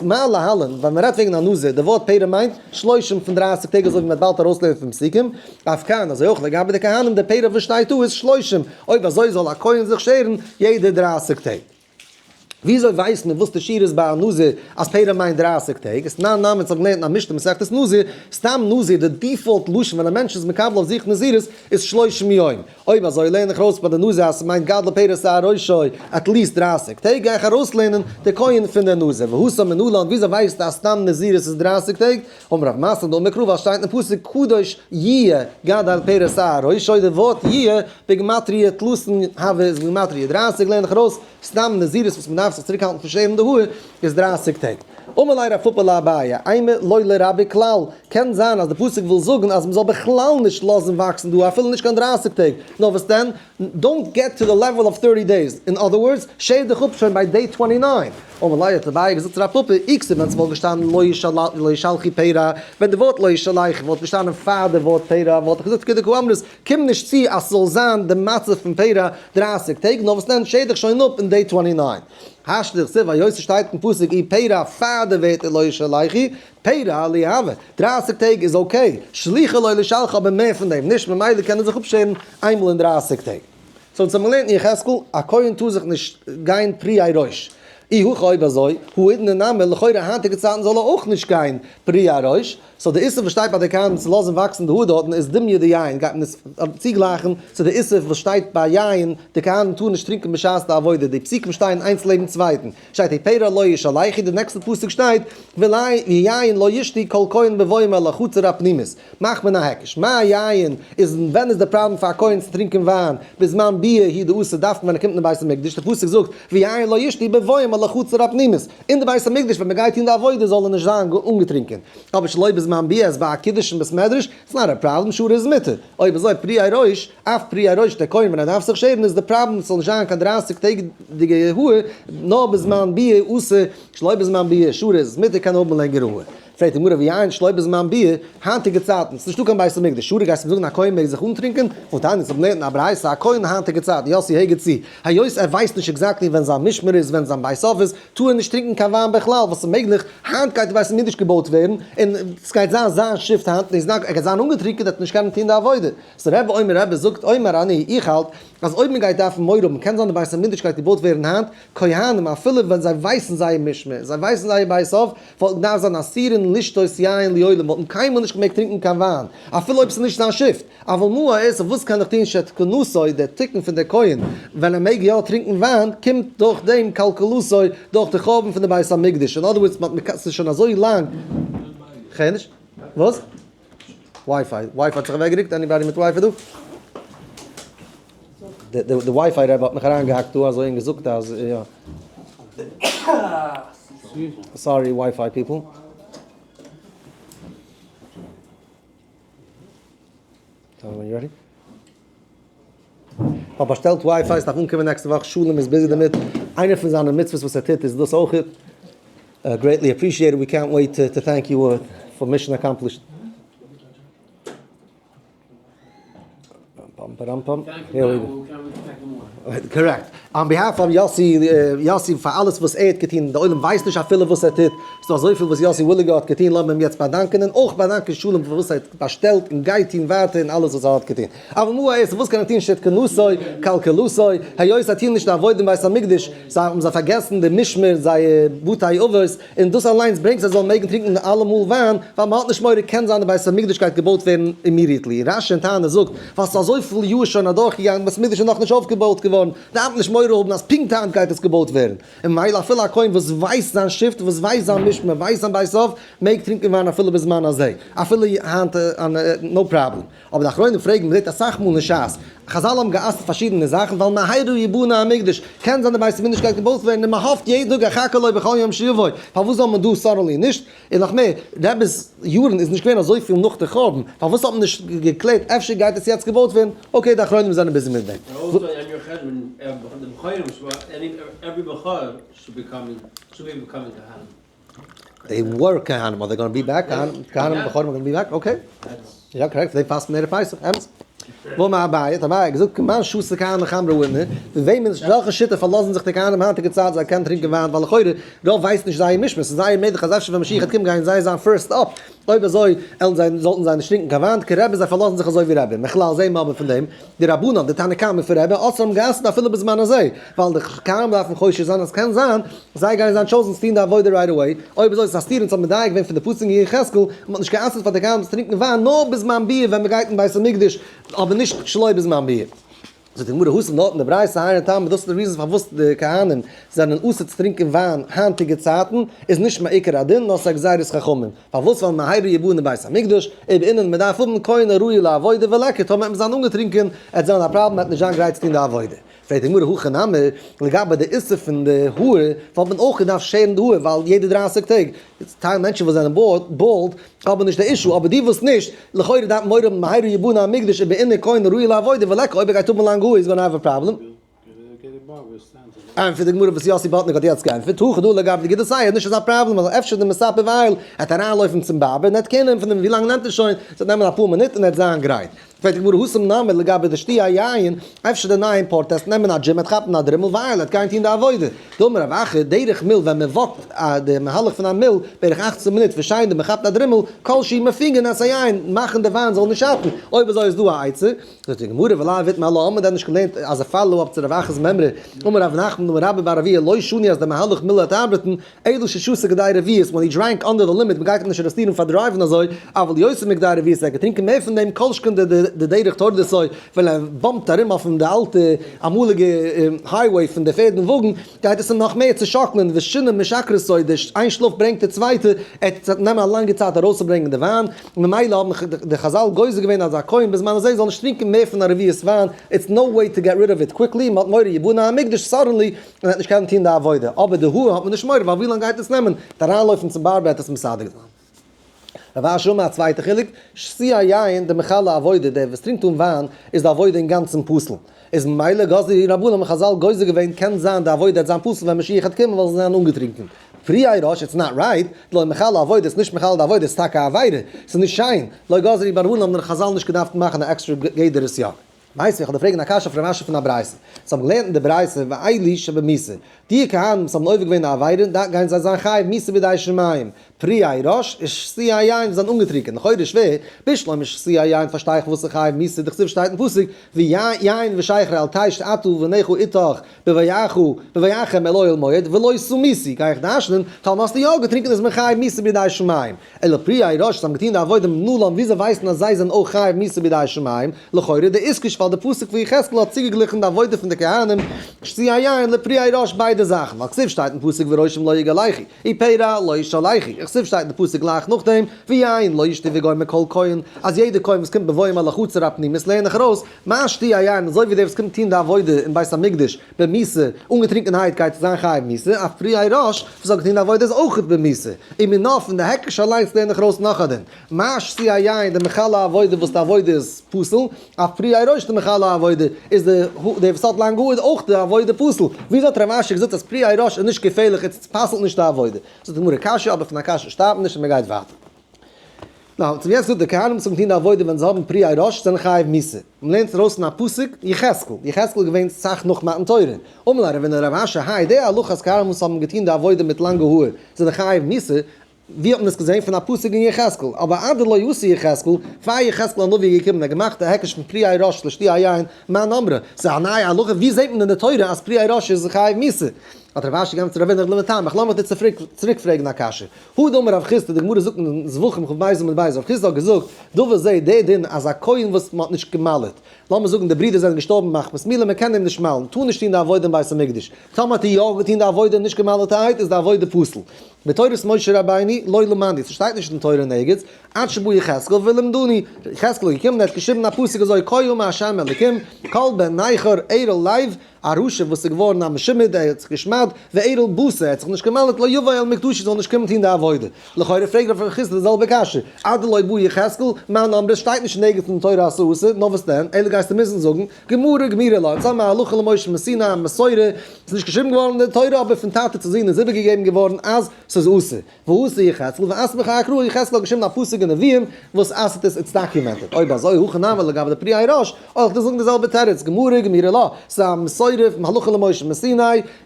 מה להלן, ווען מען רעדט וועגן א נזיר, די ווארט פאה מיינט שלושים פון דרייסיג טעג אזוי ווי מען וועט באלד ארויסלערנען פון פסוקים, אף כאן, אזוי אויך לגבי די כהנים, די פאה וואס שטייט דא איז שלושים, אויב אזוי זאל א כהן זיך שערן יעדע דרייסיג טעג. וויאזוי ווייסט מען וואס די שיעור איז ביי א נזיר אז פאה מיינט דרייסיג טעג? עס תנן נמי אונז האבן געלערנט אין א משנה מסכת נזיר, סתם נזיר די default לשון ווען א מענטש איז מקבל אויף זיך נזירות איז שלושים יום, אויב אזוי לערן איך ארויס ביי די נזיר אז ס'מיינט גדל פאה שער ראשו at least דרייסיג טעג, גיי איך ארויסלערנען די כהן פון די נזיר, והתם מנלן וויאזוי ווייסטו אז סתם נזירות איז דרייסיג טעג? אמר רב מתנה דאמר קרא ווייל שטייט אין פסוק קדוש יהיה גדל פאה שער ראשו די ווארט יהיה בגמטריא תלתין הוי איז בגמטריא דרייסיג לערן איך ארויס סתם נזירות וואס מ'דארף זיך צוריקהאלטן פון שערן די האר איז דרייסיג טעג. אמר ליה רב פפא לאביי, אימא לא לרבה כלל, קען זיין אז די פסוק וויל זאגן אז מ'זאל בכלל נישט לאזן וואקסן דא אפילו נישט קיין דרייסיג טעג, נאר וואס דען, don't get to the level of thirty days, in other words, שער דיך אפ שוין ביי day twenty nine. אמר ליה האט אביי געזאגט צו רב פפא, אי כתיב ווען ס'וואלט געשטאנען לא ישלחו פאה, ווען די ווארט לא ישלחו וואלט געשטאנען פאר די ווארט פאה וואלט איך געזאגט כדקא אמרת, קום נישט צו אז ס'זאל זיין די מצב פון פאה דרייסיג טעג, נאר וואס דען שער דיך שוין אפ אין day twenty nine. השתא דכתיב היות ס'שטייט אין פסוק ופאה פאר די ווערטער לא ישלחו, פאה לא הוי, דרייסיג טעג איז okay, שליחא לא לשלחה אבער מער פון דעם נישט ממילא קען ער זיך אפשערן איינמאל אין דרייסיג טעג. so אונז האבן געלערנט אין יחזקאל א כהן טאר זיך נישט גיין פרועי ראש. אי הכי אויב אזוי, האידנא נמי, לכאורה היינטיגע צייטן זאל ער אויך נישט גיין פרועי ראש, so די איסור וואס שטייט ביי די כהנים צו לאזן וואקסן די האר דארטן איז דומיא דיין, גייט מען עס צוגלייכן צו די איסור וואס שטייט ביי יין, די כהנים טארן נישט טרינקען בשעת די עבודה, די פסוקים שטייען איינס לעבן צווייטן, שטייט ופאה לא ישלחו, די נעקסטע פסוק שטייט ויין לא ישתו כל כהן בבואם אל החצר הפנימית, מאכט מען א היקש, מה יין איז ווען איז די פראבלעם פאר א כהן צו טרינקען וויין, בזמן ביאה הוא דאסור דווקא ווען ער קומט אין בית המקדש, די פסוק זאגט ויין לא ישתו בבואם אל החצר הפנימית, אין די בית המקדש ווען מען גייט טון די עבודה זאל ער נישט זיין אנגעטרינקען, אבער שלא בזמן ביאה איז ביי א קידוש אין בית מדרש, it's not א פראבלעם, שרי איז מותר, אויב אזוי פרועי ראש, אף פרועי ראש דער כהן ווען ער דארף זיך שערן איז די פראבלעם ס'זאל נישט זיין קיין דרייסיג טעג'דיגע האר, נאר בזמן ביאה אסור, שלא בזמן ביאה שרי איז מותר קען האבן לענגערע האר. פרעגט די גמרא ויין שלא בזמן ביאה, היינטיגע צייטן, ס'נישטא קיין בית המקדש, שרי גייסט מיר זאגן א כהן מעג זיך אנטרינקען? והתניא אונז האבן געלערנט אין א ברייתא א כהן היינטיגע צייטן, יוסי העגער צו, היות ער ווייסט נישט exactly ווען זיין משמר איז ווען זיין בית אב איז, טאר ער נישט טרינקען קיין וויין בכלל, וואס איז מעגליך, היינט גייט די בית המקדש געבויט ווערן, און סגייט זיין זיין shift היינט, און ער גייט זיין אנגעטרינקען וועט ער נישט קענען טון די עבודה. so רבי אומר רבי זאגט אומר אני, איך האלט, אז אויב מען גייט דארפן מורא האבן, קען זיין די בית המקדש גייט געבויט ווערן היינט, כהנים אפילו ווען זיי ווייסן זייער משמר, זיי ווייסן זייער בית אב, וואלטן געדארפט זיין אסורין לשתות יין לעולם, וואלטן קיינמאל נישט געמעגט טרינקען קיין וויין, אפילו אויב ס'איז נישט זיין shift. אבל מה אעשה, וואס קען איך טון שתקנתו, דער תיקון פון דער כהן, ווען ער מעג יא טרינקען וויין, קומט דורך דעם קלקלתו, דורך די חורבן פון די בית המקדש, in other words, ס'איז שוין אזוי לאנג, כ'הער נישט, וואס? WiFi, WiFi האט זיך אוועקגערוקט, anybody מיט WiFi דא? די WiFi רבי האט מיך אריינגעהאקט דא אזוי און געזאגט אז יא. Sorry WiFi people. כ'האב באשטעלט WiFi, ס'דארף אנקומען נעקסטע וואך, שלום איז busy דערמיט, איינע פון זיינע מצוות וואס ער טוט איז דאס אויכעט, גרעיטלי אפרישיעטעד, ווי קענט וועיט טו טענק יו פאר mission accomplished. פאם פאראם פאם. Correct. On behalf of יאסי, יאסי פאר אלעס וואס ער האט געטון, די עולם ווייסט נישט אפילו וואס ער טוט, ס'דא אזויפיל וואס יאסי וויליגער האט געטון, לאמיר אים יעצט באדאנקען און אויך באדאנקען שלום פאר וואס ער האט באשטעלט און גייט טון ווייטער און אלעס וואס ער האט געטון. אבל מה אעשה, וואס קען ער טון שתקנתו קלקלתו, היות זיי טוען נישט די עבודה אין בית המקדש, זיי האבן זיי פארגעסן די משמר זייער בתי אבות, און דאס אליינס ברענגט זיי זאלן מעגן טרינקען אלעמאל וויין, ווייל מען האט נישט מורא קען זיין די בית המקדש גייט געבויט ווערן immediately, רש"י אין תענית זאגט, ווייל ס'איז אזויפיל יאר שוין אדורכגעגאנגען בית המקדש איז נאכנישט אויפגעבויט געווארן, דארף מען נישט מורא האבן אז פונקט היינט גייט עס געבויט ווערן, און ממילא אפילו א כהן וואס ווייסט זיין shift, וואס ווייסט זיין משמר, ווייסט זיין בית אב, מעג טרינקען וויין אפילו בזמן הזה, אפילו היינט no problem. אבער די אחרונים פרעגן, מ'זעט אסאך מאל אין שס, חזל האבן גע'אסר'ט פארשידענע זאכן ווייל מהרה יבנה המקדש, קען זיין די בית המקדש גייט געבויט ווערן און מ'האפט יעדן טאג אחכה לו בכל יום שיבוא, פארוואס זאל מען דא suddenly נישט? און נאך מער, רבי'ס יארן איז נישט געווען אזויפיל נאך די חורבן, פארוואס האט מען נישט געקלערט אפשר גייט עס יעצט געבויט ווערן? Okay די אחרונים זענען busy מיט דעם. They were כהנים, are they gonna be back? כהנים בכורים are gonna be back? Okay. יא correct, זיי פאסטן ערב פסח, אמת. ואמר אביי, האט אביי געזאגט, כמאן שתו כהנים חמרא האידנא, פון וועמען, וועלכע שיטה פארלאזן זיך די כהנים היינטיגע צייט זיי קענען טרינקען וויין, ווייל לכאורה רוב ווייסט נישט זייער משמר, ס'איז זייער מעגליך אז אפשר ווען משיח וועט קומען גייען זיי זיין first up, אויב אזוי עלן זיי, זאלטן זיי נישט טרינקען קיין וויין, כרבי זיי פארלאזן זיך אזוי ווי רבי, מכלל זעהן מיר אבער פון דעם, די רבנן, די תנא קמא פון רבי, אסר'ן האבן גע'אסר'ט אפילו בזמן הזה, ווייל די כהנים דארפן חושש זיין אז קען זיין זיי גייען זיין chosen צו טון די עבודה right away, אויב אזוי איז עס א סתירה אונז האבן מדייק געווען פון די פסוק אין יחזקאל, מען האט נישט גע'אסר'ט פאר די כהנים צו טרינקען וויין נאר בזמן ביאה ווען מען גייט אין בית המקדש, אבער נישט שלא בזמן ביאה. זאגט די גמרא התם דארט אין די ברייתא היינו טעמא דאס איז די reason פארוואס די כהנים זענען אסור צו טרינקען וויין היינטיגע צייטן איז נישט מעיקר הדין נאר ס'איז א גזירת חכמים פארוואס ווייל מהרה יבנה בית המקדש ובעינן מען דארף האבן כהן הראוי לעבודה וליכא טאמער וועט מען זיין אנגעטרינקען עט זיין א פראבלעם מען וועט נישט זיין גרייט צו טון די עבודה. פרעגט די גמרא הכא נמי לגבי די איסור פון די האר וואלט מען אויך געדארפט שערן די האר ווייל יעדע 30 טעג טייל מענטשן וואס זענען bald האבן נישט די issue אבער די וואס נישט לכאורה דארף מען מורא האבן מהרה יבנה המקדש ובעינן כהן הראוי לעבודה וליכא אויב ער גייט האבן לאנגע האר איז gonna have a problem. ענטפערט די גמרא וואס יאסי באטניק האט יעצט געענטפערט, הכא דא לגבי די גידול שער איז נישט אזא פראבלעם ווייל אפשר די מספר ווייל ער וועט אריינלויפן צום barber און ער וועט קענען פון דעם ווי לאנג נעמט עס שוין, עס וועט נעמען אפאר מינוט און ער וועט זיין גרייט. פרעגט די גמרא התם נמי לגבי די שתי' היין, אפשר די נייעם פארטעסט נעמען א gym ער וועט כאפן א דרימל ווייל ער וועט גיין טון די עבודה. דאמר רב אחא, דרך מיל ווען מען walk ט די מהלך פון א מיל בערך 18 מינוט ושיינדער מען כאפט א דרימל, כל שהוא מפינגין את היין, מאכן די וויין זאל נישט שאטן, אויב אזוי איז דא א עצה. זאגט די גמרא ולאו איתמר עלה האט מען דען נישט געלערנט אז א follow up צו רב אחא'ס מימרא, אמר רב נחמן אמר רבה בר אבוה לא שנו אז די מהלך מיל האט ארבעטן, אלא ששתה כדי רביעית when he drank under the limit מ'גייט אים נישט ארעסטירן פאר drive ן אזוי, אבל יותר מכדי רביעית ער האט געטרינקען מער פון דעם כל שכן די דרך טורדתו ווען ער bump ט ארום אויפן די אלטע אמאליגע highway פון די פערד און וואגן גייט עס אים נאך מער צושאקלען ושינה משכרתו די איין שלאף ברענגט די צווייטע ער וועט נעמען א לאנגע צייט ארויסצוברענגען די וויין. ממילא האבן די חזל גוזר געווען אז א כהן בזמן הזה זאל נישט טרינקען מער פון א רביעית וויין, it's no way to get rid of it quickly, מען האט מורא יבנה המקדש suddenly, און ער וועט נישט קענען טון די עבודה, אבער די האר האט מען נישט מורא ווייל ווי לאנג גייט עס נעמען, וועט אריינלויפן צום barber וועט עס מסדר זיין. רב אשי אמר א צווייטע חילוק, שתי' היין דמחללא עבודה, דער וואס טרינקט אן וויין איז די עבודה אינגאנצן פסול, איז ממילא גזרו רבנן האבן חזל גוזר געווען קען זיין די עבודה וועט זיין פסול ווען משיח וועט קומען ווייל זיי זענען אנגעטרינקען. פריעה ראש it's not right, דלא מחלל עבודה איז נישט מחלל די עבודה איז טאקע א עבירה, ס'איז נישט שיין, לא גזרו רבנן האבן די חזל נישט געדארפט מאכן א עקסטרע גדר עס יא. מיתיבי איך וועל דיר פרעגן א קשיא אויף רב אשי פון א ברייתא. זיי האבן געלערנט אין די ברייתא ואלו שבמיתה. די כהנים וואס האבן עובר געווען א עבירה דאן גייען זיי זיין חייב מיתה בידי שמים. פריעה ראש איז שתי' היין זיי זענען אנגעטרינקען לכאורה שווער, בשלמא שתי' היין פארשטיי איך וואס איז חייב מיתה דכתיב שטייט אין פסוק ויין ושכר אל תשת אתה ובניך איתך בבואך בבואכם אל אוהל מועד ולא תמותו, גיי איך דרש'נען, טאמער האסטו יא געטרינקען איז מען חייב מיתה בידי שמים, אלא פריעה ראש זיי האבן געטון די עבודה מנלן ווי זיי ווייסן אז זיי זענען אויך חייב מיתה בידי שמים, לכאורה דאיתקש ווייל די פסוק פון יחזקאל האט צוגעגליכן די עבודה פון די כהנים שתי' היין לפריעה ראש ביידע זאכן, ווייל כתיב שטייט אין פסוק וראשם לא יגלחו. ופרע לא ישלחו, כתיב שטייט אין די פסוק גלייך נאכדעם, ויין לא ישתה וגומר כל כהן, אז יעדער כהן וואס קומט בבואם אל החצר הפנימית לערן איך ארויס, מה שתי' היין, אזוי ווי דער וואס קומט טון די עבודה אין בית המקדש במיתה, אנגעטרינקענהייט גייט זיין חייב מיתה, אף פריעה ראש וואס האט געטון די עבודה איז אויכעט במיתה, ומינה פון די היקש אליינס לערן איך ארויס נאך א דין, מה שתי' היין דמחללא עבודה וואס די עבודה איז פסול, אף פריעה ראש דמחללא עבודה איז די דער וואס האט לאנגע האר איז אויך די עבודה פסול, וויאזוי האט רב אשי געזאגט אז פריעה ראש איז נישט געפערליך עס פסל'ט נישט די עבודה? זאגט די גמרא קשיא אבער פון א קשיא שטארבט מען נישט און מען גייט ווייטער. Now, צום יעצט זאגט די כהנים צום טון די עבודה ווען זיי האבן פראי ראש זענען חייב מיתה. מען לערנט ארויס פון א פסוק, יחזקאל. יחזקאל איז געווען סאך נאך מתן תורה. אמר ליה רבינא לרב אשי, האי די הלכה אז כהנים וואס האבן געטון די עבודה מיט לאנגע האר זענען חייב מיתה, ווי האט מען עס געזען? פון א פסוק אין יחזקאל. אבער עד דלא אתא יחזקאל, פאר יחזקאל הנביא איז געקומען און געמאכט די היקש פון פראי ראש לשתיית יין, מאן אמרה? ס'איז א נייע הלכה? ווי זעט מען אין די תורה אז פראי ראש איז חייב מיתה? האט רב אשי געענטפערט צו רבינא איך לטעמיך, לאמיך דיר צוריק פרעגן א קשיא. הא דאמר רב חסדא, די גמרא זאגט אין זבחים כ"ב עמוד ב', רב חסדא האט געזאגט, דבר זה, דער דין אז א כהן וואס מען האט נישט גע'מל'ט, לאמיר זאגן די ברידער זענען געשטארבן מחמת מילה, מען קען אים נישט מל'ן, טאר נישט טון די עבודה אין בית המקדש, טאמער האט ער יא געטון די עבודה און נישט גע'מל'טערהייט איז די עבודה פסול. בתורת משה רבינו לא למדנו, ס'שטייט נישט אין תורה אין ערגעץ, עד שבא יחזקאל ולמדנו, יחזקאל איז געקומען און ער האט געשריבן א פסוק אזוי כה אמר ה' אלוקים, כל בן נכר ערל לב, א רשע וואס איז געווארן א משומד, ער האט זיך געשמד'ט, וערל בשר, ער האט זיך נישט גע'מל'ט, לא יבא אל מקדשי, זאל נישט קומען טון די עבודה. לכאורה פרעגט רב חסדא די זעלבע קשיא, עד דלא בעי יחזקאל, מאן אמרת שטייט נישט אין ערגעץ אין תורה אז ס'אסור, נאר וואס דען, אלא גייסטו מוזן זאגן, גמרא גמירא לה, אונז האבן א הלכה למשה מסיני, א מסורה, ס'איז נישט געשריבן געווארן אין די תורה אבער פון טאטע צו זון איז איבערגעגעבן געווארן אז ס'איז אסור. ואתא יחזקאל ואסמכה אקרא, יחזקאל האט געשריבן א פסוק אין נביאים וואס אסר'ט עס, it's documented. אויב אזוי הכא נמי לגבי די פראי ראש, אויך דא זאגן די זעלבע תירוץ, גמרא גמירא לה, ס'איז א מסורה פון הלכה למשה מסיני,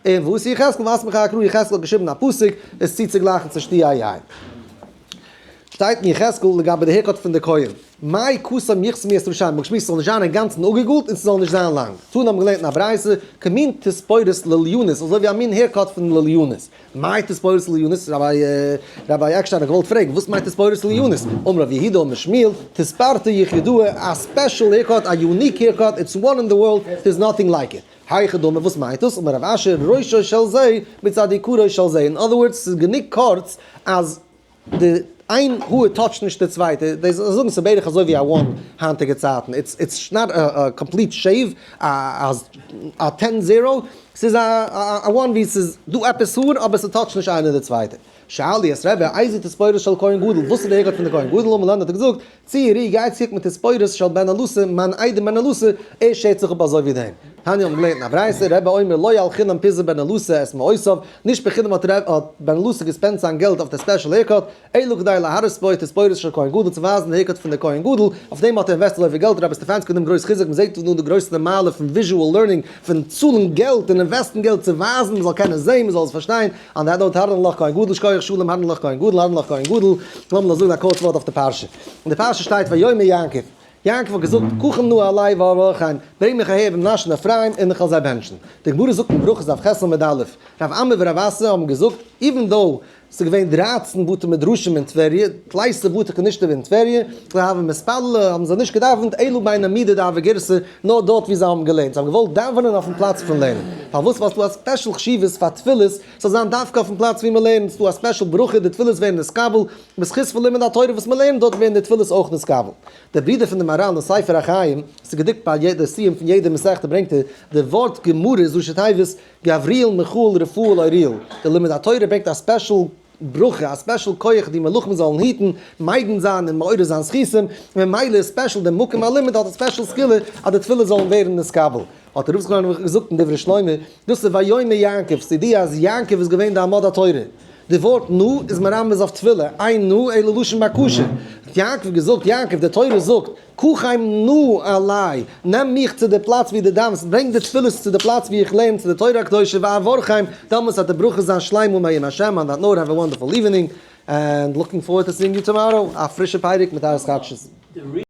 און ואתא יחזקאל ואסמכה אקרא, יחזקאל האט געשריבן א פסוק עס צוצוגלייכן צו שתיית יין. שטייט אין יחזקאל לגבי די haircut פון די כהן, מאי כסם יכסמו את ראשיהם, מ'האט געשמועסט ס'זאל נישט זיין אינגאנצן אפגעגאלט און ס'זאל נישט זיין לאנג. תנא האבן געלערנט אין א ברייתא, כמין תספורת לליונית, אזוי ווי א מין haircut פון לליונית. מאי תספורת לליונית? רבי עקשטיין האט געוואלט פרעגן, וואס מיינט תספורת לליונית? אמר רב יהודה אמר שמואל, תספרתא יחידאה, א special haircut, א unique haircut, it's one in the world, there's nothing like it. היכי דמי, וואס מיינט דאס? אמר רב אשי, ראשו של זה מצד עיקרו של זה, אין other words, ס'איז גענוג קורץ אז די איין האר touch ט נישט די צווייטע, דאס זאגן ס'איז בערך אזוי ווי א one היינטיגע צייטן, it's it's not a complete shave, א ten zero, ס'איז א one ווי ס'איז דא עפעס האר אבער ס' touch ט נישט איינע די צווייטע. שאלו את רבי איזו תספורת של כהן גדול, וואס איז די haircut פון די כהן גדול, אמר לן האט ער געזאגט, צאו וראו גייט צוריק מיט תספורת של בן אלעזר, מיין איידעם בן אלעזר, ער שערט זיך אפ אזוי ווי דעם. תניא האבן געלערנט אין א ברייתא, רבי אומר לא על חינם פיזר בן אלעזר את מעותיו, נישט בחינם האט בן אלעזר גע spend ט זיין געלט אויף די special haircut, אלא כדי להראות בו תספורת של כהן גדול צו ווייזן די haircut פון די כהן גדול, אויף דעם האט ער invest ט אזויפיל געלט, רבי סטעפאנסקי האט דעם גרויס חיזוק, מ'זעט דא די גרויסע מעלה פון visual learning, פון צאלן געלט און invest ן געלט צו ווייזן, מ'זאל קענען זען, מ'זאל עס פארשטיין, on that note הדרן עלך כהן גדול שכוח שלום הדרן עלך כהן גדול הדרן עלך כהן גדול, לאמיר זאגן א קורץ ווארט אויף די פרשה. אין די פרשה שטייט ויאמר יעקב, יעקב האט געזאגט, קחם נא אלי ואברכם, ברענג מיך אהער מנשה און אפרים און איך וועל זיי בענטשן. די גמרא זאגט אין ברכות דף ח' עמוד א', רב אמי ורב אסי האבן געזאגט, even though ס'איז געווען 13 בתי מדרשים אין טבריה, תליסר בתי כנישתא אין טבריה, לא הוו מתפללי, האבן זיי נישט געדאווענט, אלא בין עמודא דהוה גירסא, נאר דארט וואו זיי האבן געלערנט, זיי האבן געוואלט דאווענען אויפן פלאץ פון לערנען. פארוואס? ווייל ס'דא א special חשיבות פאר תפילות, ס'זאל זיין דווקא אויפן פלאץ וואו מ'לערנט, ס'דא א special ברכה, די תפילות ווערן נתקבל, בזכות פון לימוד התורה וואס מ'לערנט דארט ווערן די תפילות אויך נתקבל. דער ברודער פון די מהר"ל אין ספר החיים, ס'איז געדרוקט ביי יעדע סיום פון יעדע מסכתא ברענגט ער, די ווארט גמרא איז ראשי תיבות גבריאל מיכאל רפאל אוריאל, די לימוד התורה ברענגט א special ברכה, א special כח די מלאכים זאלן היטן, מגין זיין און מעורר זיין זכותים, ממילא איז special די מקום הלימוד האט א special סגולה אז די תפילות זאלן ווערן נתקבל. האט דער רב זכרונו לברכה געזאגט אין דברי שלמה, דאס איז ויאמר יעקב, ס'איז די אז יעקב איז געווען די עמוד התורה. די ווארט נא איז מרמז אויף תפילה, אין נא אלא לשון בקשה. האט יעקב געזאגט, יעקב, די תורה זאגט, קחם נא אלי, נעם מיך צו די פלאץ ווי דו דאווענסט, ברענג די תפילות צו די פלאץ ווי איך לערן, צו די תורה הקדושה, ואברכם, דעמאלטס וועט די ברכה זיין שלימה מעם השם, on that note have a wonderful evening, and looking forward to seeing you tomorrow, א פרישע פרק מיט ארץ חדשות.